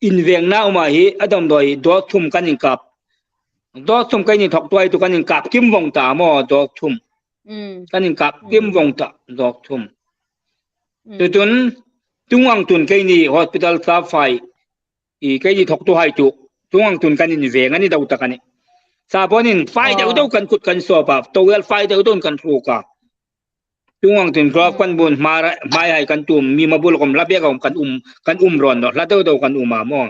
invengna um a hi, a damdawi dose thum kan inkap. Dose thum kan inthok tuai tu kan inkap kim vong ta maw, dose thum. Mm. Kan inkap kim vong ta, dose thum. Mm. Tuchun, tung ang tun keini hospital staff hai, i keini thawktu hai chu, tung ang tun kan inveng a ni deu tak a nih. Sabonin fai deu deu kan kut kan sawp a, towel fai deu deu kan hruk a. Tung ang tun glove kan bun, hmai, hmai hai kan tum, mi ma bul khom la bek a um kan um, kan um rawn naw, hla deu deu kan um a maw.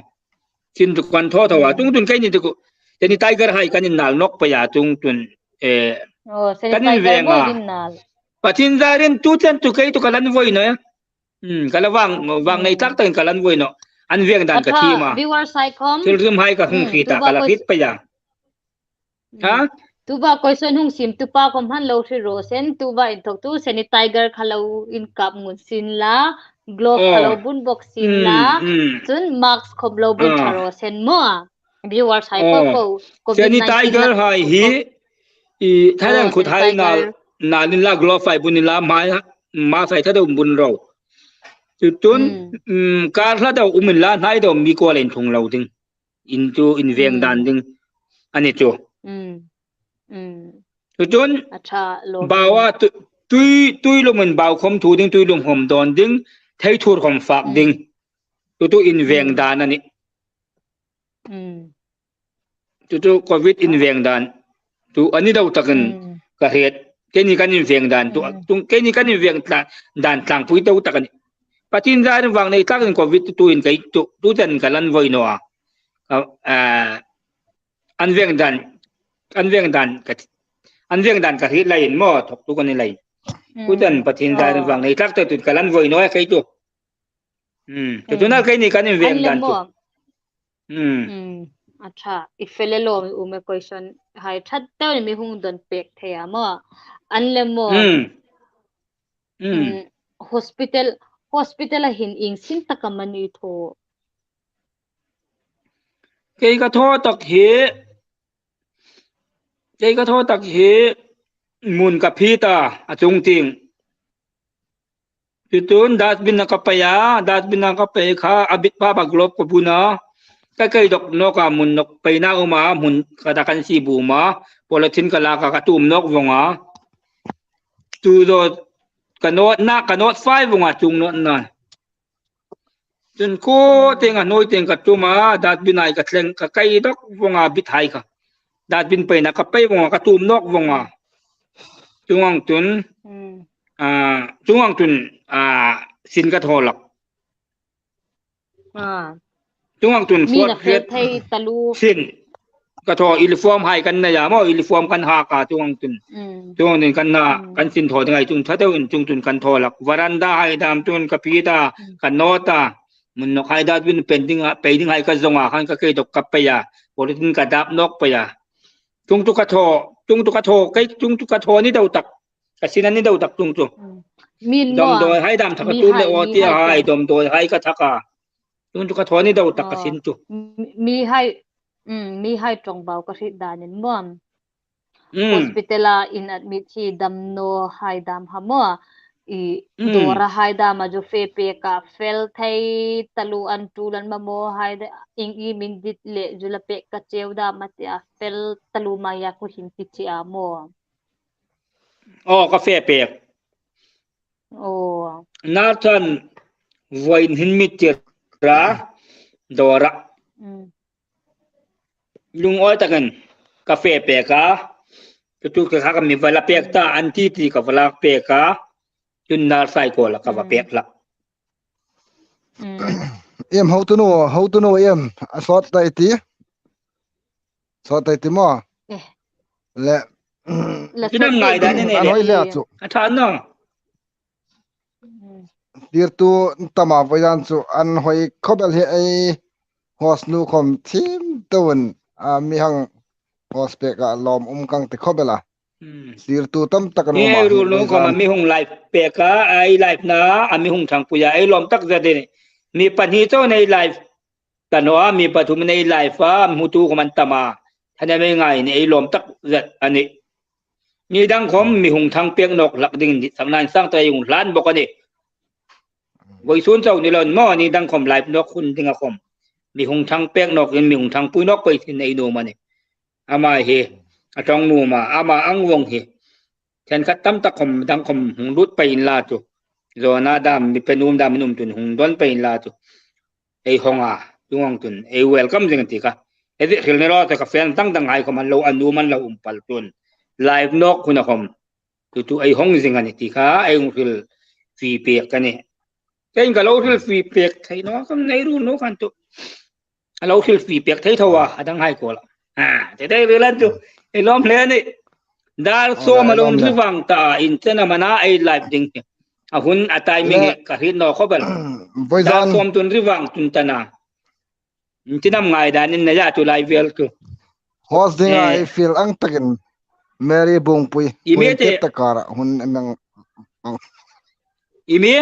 Chin chu kan thaw thaw a, tung tun keini chu, sanitizer hai kan innal nawk pei a, tung tun, eh, kan inveng a. Pathien zarin tu chen tu kei tu ka lan voi naw. Hmm, ka la vang, vang nei tak takin ka lan voi naw. An veng dan ka thiem a. Viewers hai khom. Thil rim hai ka hung hriet a, ka la hriet pei a. Ha? Tuba question hung sim tupa khom han lo hre raw se, tuba inthok tu sanitizer kha lo inkap ngun sien la, glove kha lo bun bawk sien la, chun mask khom lo bun ṭha raw se maw. Viewers hai po po, COVID nineteen sanitizer hai hi, i, tharan khut hai nal, nal inla, glove hai bun inla, hmai, mask hai tha deu bun ro. Tuchun, mm, kar hla deu um inla, hnai deu mi ko len thung lo ding. In chu inveng dan ding a ni chu. Mm. Mm. Tuchun, a ṭha lo bawa tu-, tui, tui lum in bau khom thu ding, tui lum khom dawn ding, thei thur khom fak ding. Chu chu inveng dan a nih. Mm. Chu chu COVID inveng dan. Chu a ni deu takin ka hriet. Keini kan inveng dan chu, chu keini kan inveng tla-, dan tlangpui deu tak a nih. Pathien zarin vang nei takin COVID chu tuin kei chu, tu chen ka lan voi naw a. A, a, an veng dan, an veng dan ka, an veng dan ka hriet lai in maw, thawktu ka ni lai. Mm. Chu chen Pathien zarin vang nei tak te tu ka lan voi naw a kei chu. Hmm. Chu chu na keini kan inveng dan chu. Hmm. Hmm. A ṭha, i fe le lo mi um e, question hai ṭha deu mi hung don pek thei a maw. An le maw. Hmm. Hmm. Hmm. Hospital, hospital a hin ieng sin taka mani thaw. Kei ka thaw tak hi, kei ka thaw tak hi, mun ka phit a, a chung tieng. Tuchun dustbin-a ka pei a, dustbin-a ka pei kha, a bit pha ba glove ka bun a. Ka kei dawk nawk a, mun nawk peina um a, mun ka ta kan si bum a, polythene ka lak a, ka tum nawk vong a. Chu zo ka nawtna, ka nawt fai vong a, chung nawtna. Chun khaw tieng a hnuoi tieng ka tum a, dustbin-a ka thleng, ka kei dawk vong a, bit hai kha. Dustbin peina ka pei vong a, ka tum nawk vong a. Chuong ang chun, hmm, a, chuong ang chun, a, sin ka thaw lawk. Ah. Chuong ang chun mi fourth grade thei taluo. Sin ka thaw, uniform hai kan nei a maw, uniform kan hak a, chuong ang chun. Mm. Chuong ang chun kan na, mm, kan sin thaw ding hai chun ṭha deuin chuong chun kan thaw lawk. Veranda hai dam chun ka phit a, mm, ka nawt a. Mun nawk hai dustbin pei ding a, pei ding hai ka zong a, khan ka kei dawk ka pei a. Polythene ka dap nawk pei a. Chuong chu ka thaw, chuong chu ka thaw, kei chuong chu ka thaw ni deu tak. Ka sin a ni deu tak chuong chu. Mm. Min maw. Damdawi hai dam thak a, mi tu hai, le mi o ti hai hai, damdawi hai ka thak a. Chuong chu ka thaw ni deu tak ka sin chu. Mi, mi hai, mm, mi hai ṭawngbau ka hriet danin maw. Mm. Hospital-a in admit hi damnaw hai dam kha maw. I, mm, Dawra hai dam a zu fe pek a, fel thei taluo an tul an mamaw hai da, ieng ieng min dit le zu la pek ka cheu dam a tia, fel taluo mai a khu hin ti chi a maw. Aw, ka fe pek. Aw. Nathan, voi hin mi tir ra, Dawra. Mm. Lungawi takin ka fe pek a. Chu chu ka kha ka mi va la pek ta, an ti ti ka va la pek a. Chun nar sai ko la ka va pek la. Mm. Em, hotu nu, hotu nu em, a sawt tai ti. Sawt tai ti maw. Eh. Le. Le chu nam ngai dan ni. An hoi le chu. A tha naw. Tirtu tama voi dan chu an hoi khop el hi ei host nu khom thim tawin a mi hang host pek a lawm um kang ti khop el a. Hmm. Tirtu tam tak an um a. Ei ruol nu khom a mi hung live pek a, ei live na a mi hung thangpui a, ei lawm tak zet ni. Mi pahni chau nei live. Ka naw a mi pathum nei live a, hmutu khom an tam a. Thanem ei ngai ni ei lawm tak zet a nih. Ni dang khom mi hung thang pek nawk hlak ding ni, sang nan sang tai hung hlan bawk a nih. Vawisun chau ni lo maw, ni dang khom live nawk hun ding a khom. Mi hung thang pek nawk in mi hung thangpui nawk pei sin ei nuom a nih. Ama hi, a ṭawng nuom a, ama ang vong hi. Ṭhenkhat tam tak khom dang khom hung lut pei inla chu. Zawna dam, mi pe nuom dam, nuom chun hung don pei inla chu. Ei hawng a, tung ang chun, ei welcome zing ti kha. Ei hril ni lo, te ka fan dang dang hai khom an lo, an nuom an lo um pal chun. Live nawk hun a khom. Chu chu ei hawng zing a nih ti kha, ei hung hril fie pek a nih. Kei'n ka lo hril fie pek thei naw, khom nei ru naw khan chu. A lo hril fie pek thei tho a, a dang hai ko la. A, te te hril an chu. Ei lawm hle a nih. Dar sawm a lo ri vang ta, in chen am a na ei live ding. A hun a timing hi ka hriet naw khop el. Dar sawm chun ri vang chun ta na. Tin am ngai dan in na ya chu live vel chu. Host ding a ei fiel ang takin Mary Bungpui. I mi te. Takara hun nang. I mi?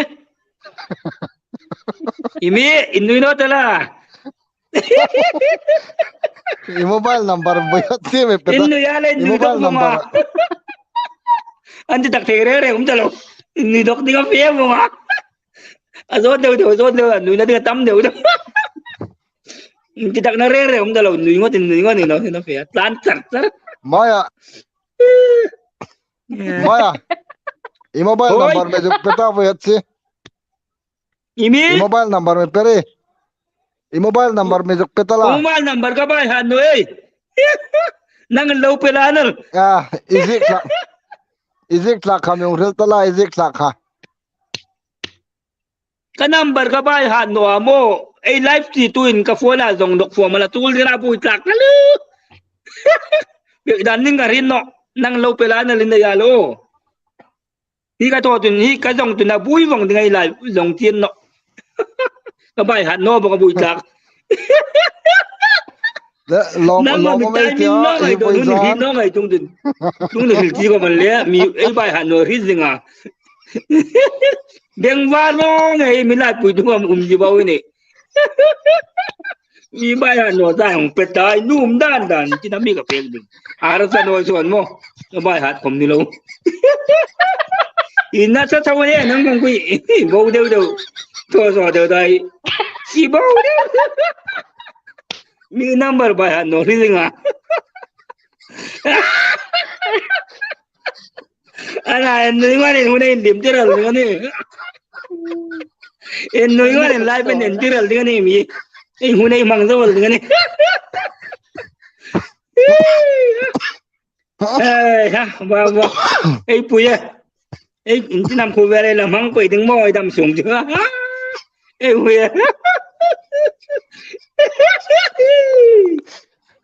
I mi, in nui naw ta la. I mobile number boi ti mi pe ta. In nui a le, in nui dok number. An ti tak thei re re um ta lo. In nui dok ding a fe mo ma. A zo deu deu, zo deu, nui na ding a tam deu deu. In ti tak na re re um ta lo, nui ngot, in nui ngot ni lo, na fe. Tlan char char. Maya. Maya. I mobile number mi zuk pe ta voi hat si. I mi? I mobile number mi pe ri. I mobile number mi zuk pe ta la. Mobile number ka bai han no ei. Nang lo pe la nal. Ya, i zik la. I zik la kha mi hung hril ta la, i zik la kha. Ka number ka bai han no a maw. Ei live ti tuin ka phone a zong dok phone mala tul dira bui tlak ka lu. Bek dan ning ka rin no. Nang lo pe la nal in da ya lo. Hi ka thaw tun, hi ka zong tun a bui vong ding ei live zong tien no. Ka bai hat no bo ka bui tlak. Nang ma mi tai min no ngai don hun hi no ngai tung tun. Tung tun hi ti ko man le mi ei bai hat no hi zing a. Beng va no ngai mi lai pui tung am um ji bau ni. Mi bai hat no ta hong pe tai num dan dan ti na mi ka pek ding. Ar sa no suon mo. Ka bai hat khom ni lo. Ina sa sa wani nang kong kui. Bo deu deu. To so deu dai. Si bo deu. Mi number bai hat no ri nga. Ana en nui ngani hune in dim tiral ngani. En nui ngani lai pen en tiral ngani mi. Ei hune mang zawal ngani. Ei ha ba ba. Ei puya. Ei in chin am khu vere la mang koi ding mo ei dam sung chu. Ei puya.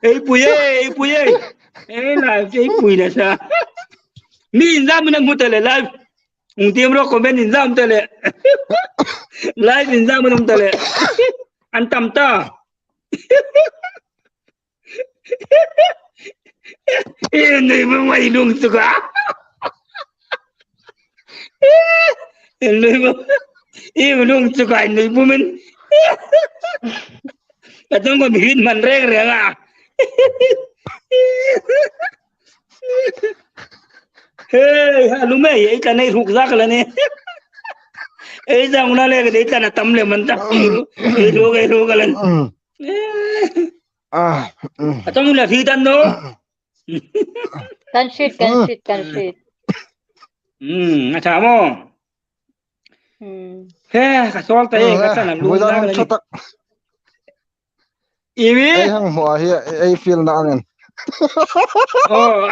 Ei puya, ei puya. Ei la ei puya sa. Mi in zam na mu ta le live. Hung tiem ro comment in zam ta le. Live in zam na um ta le. An tam ta. Ei nui bu mai lung chu ka. Ei nui bu. Ei lung chu ka nui bu min. Ka tong ko mi hin man reng reng a. Hey, ha lu mai ei ka nei ruk zak la ni. Ei zang na le, ei ta na tam le man ta. Ei ru, ei ru ka lan. Mm. Eh. Ah, mm. A tong la thi tan no. Kan hriet, kan hriet, kan hriet. Hmm, a tha mo. Hmm. He, ka sawl ta e, ka sana lu la ni. Iwi? Ei hang hmu a hi, ei feel na angin. Oh.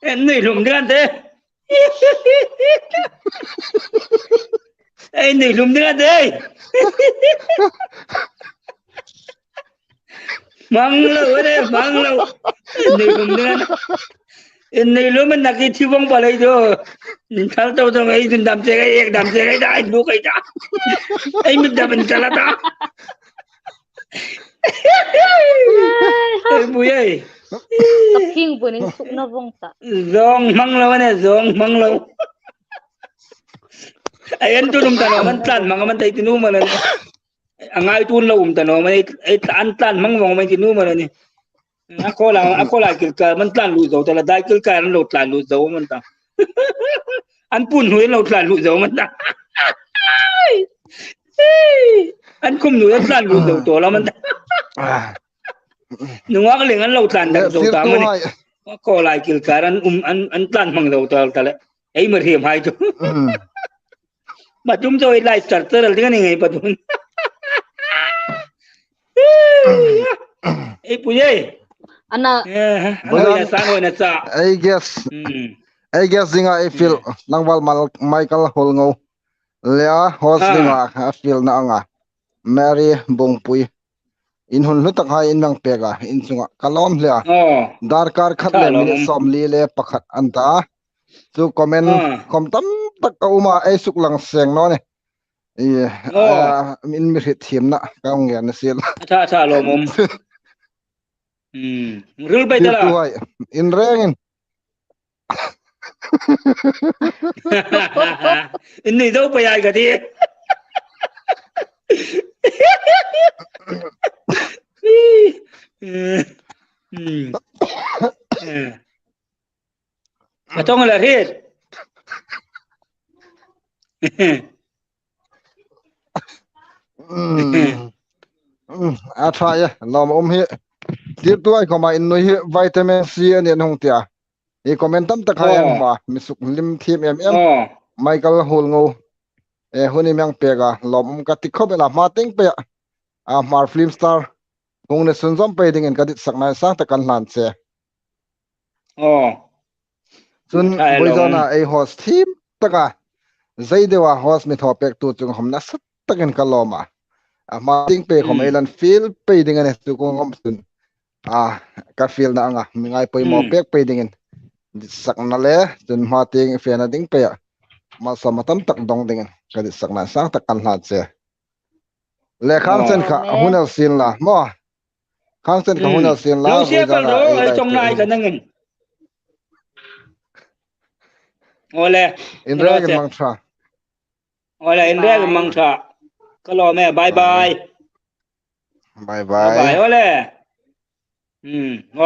Ei nei hlum ding an tih. Ei nei hlum ding an tih. Hmang lo, are, hmang lo. Ei nei hlum ding an. Ei nei hlum an na ki thi vong pa lei do. Nin thal to to ei dun dam che ei, ek dam che ei da, ei lu kai da. Ei mit dam an chala da. Ei bu ei. Ka phing bu ning suk na vong ta. Zong hmang lo ne, zong hmang lo. Ei an tu lum ta lo, man tlan hmang man tai ti nu man. A ngai tun lo um ta naw mani, ei, an tlan hmang vong mani ti nu mani. A ko la, a ko la kil ka man tlan lu zo ta la, dai kil ka an lo tlan lu zo man ta. An pun hnui an lo tlan lu zo man ta. An khum hnui an tlan lu zo to la man ta. Ah. Nungak leng an lo tlan dak zo ta mani. A ko la kil ka an um, an, an tlan hmang zo ta la. Ei ma riem hai tu. Mm. Pathum chu ei lai char char al ding a ni ngei pathum. Ei pu ei. Ana. Eh, ana hoina sa, hoina sa. Ei guess. Hmm. Ei guess dinga ei feel. Hmm. Nang val mal Michael Holngo. Lea host dinga a feel na anga. Mary Bungpui. In hun hlu tak hai in hang pek a, in chunga ka lawm hle a. Oh. Darkar khat le minute sawmli le pakhat an ta. Chu comment khom tam tak ka um a, ei suk lang seng naw ni. I, ah, in mi hriet thiemna ka hung ngen a sih. A tha, a tha lawmum. Hmm. Rul bai ta la. Tuhai, in rengin. In nei zo pei ai ka ti. Hmm. Hmm. Eh. A tong la hriet. Mm. Mm, a tha e, lawmum hi. Tirtu ai khoma in nui hi vitamin C a ni hung tia. I comment tam tak hai ang ma, mi suk lim thim em em. Oh. Michael Holngo. E, hun in mi hang pek a, lawmum ka ti khop el a, hma tieng pei a. A, Hmar Film Star. Hung ne sunzawm pei dingin ka ditsakna sang tak kan hlan che. Oh. Chun thai lo. Boizana ei host thim taka. Zei dewa host mi thaw pek tu chung khom nasa takin ka lawm a. A hma tieng pei khom ei lan feel pei ding a ni tu kong khom chun. A, ka feel na anga. Mi ngai poimaw pek pei dingin. Ditsakna le, chun hma tieng fe na ding pei a. Malsawmna tam tak dong dingin. Ka ditsakna sang tak kan hlan che. Le khang chen kha, hun el sin la. Mo. Khang chen kha hun el sin la, lo sia pal ro, ai tong nai ka nangin. Ole. In rengin mang tha. Ole, in rengin mang tha. Ka lawm e, bye bye. Bye bye. Bye bye, ole. Hmm.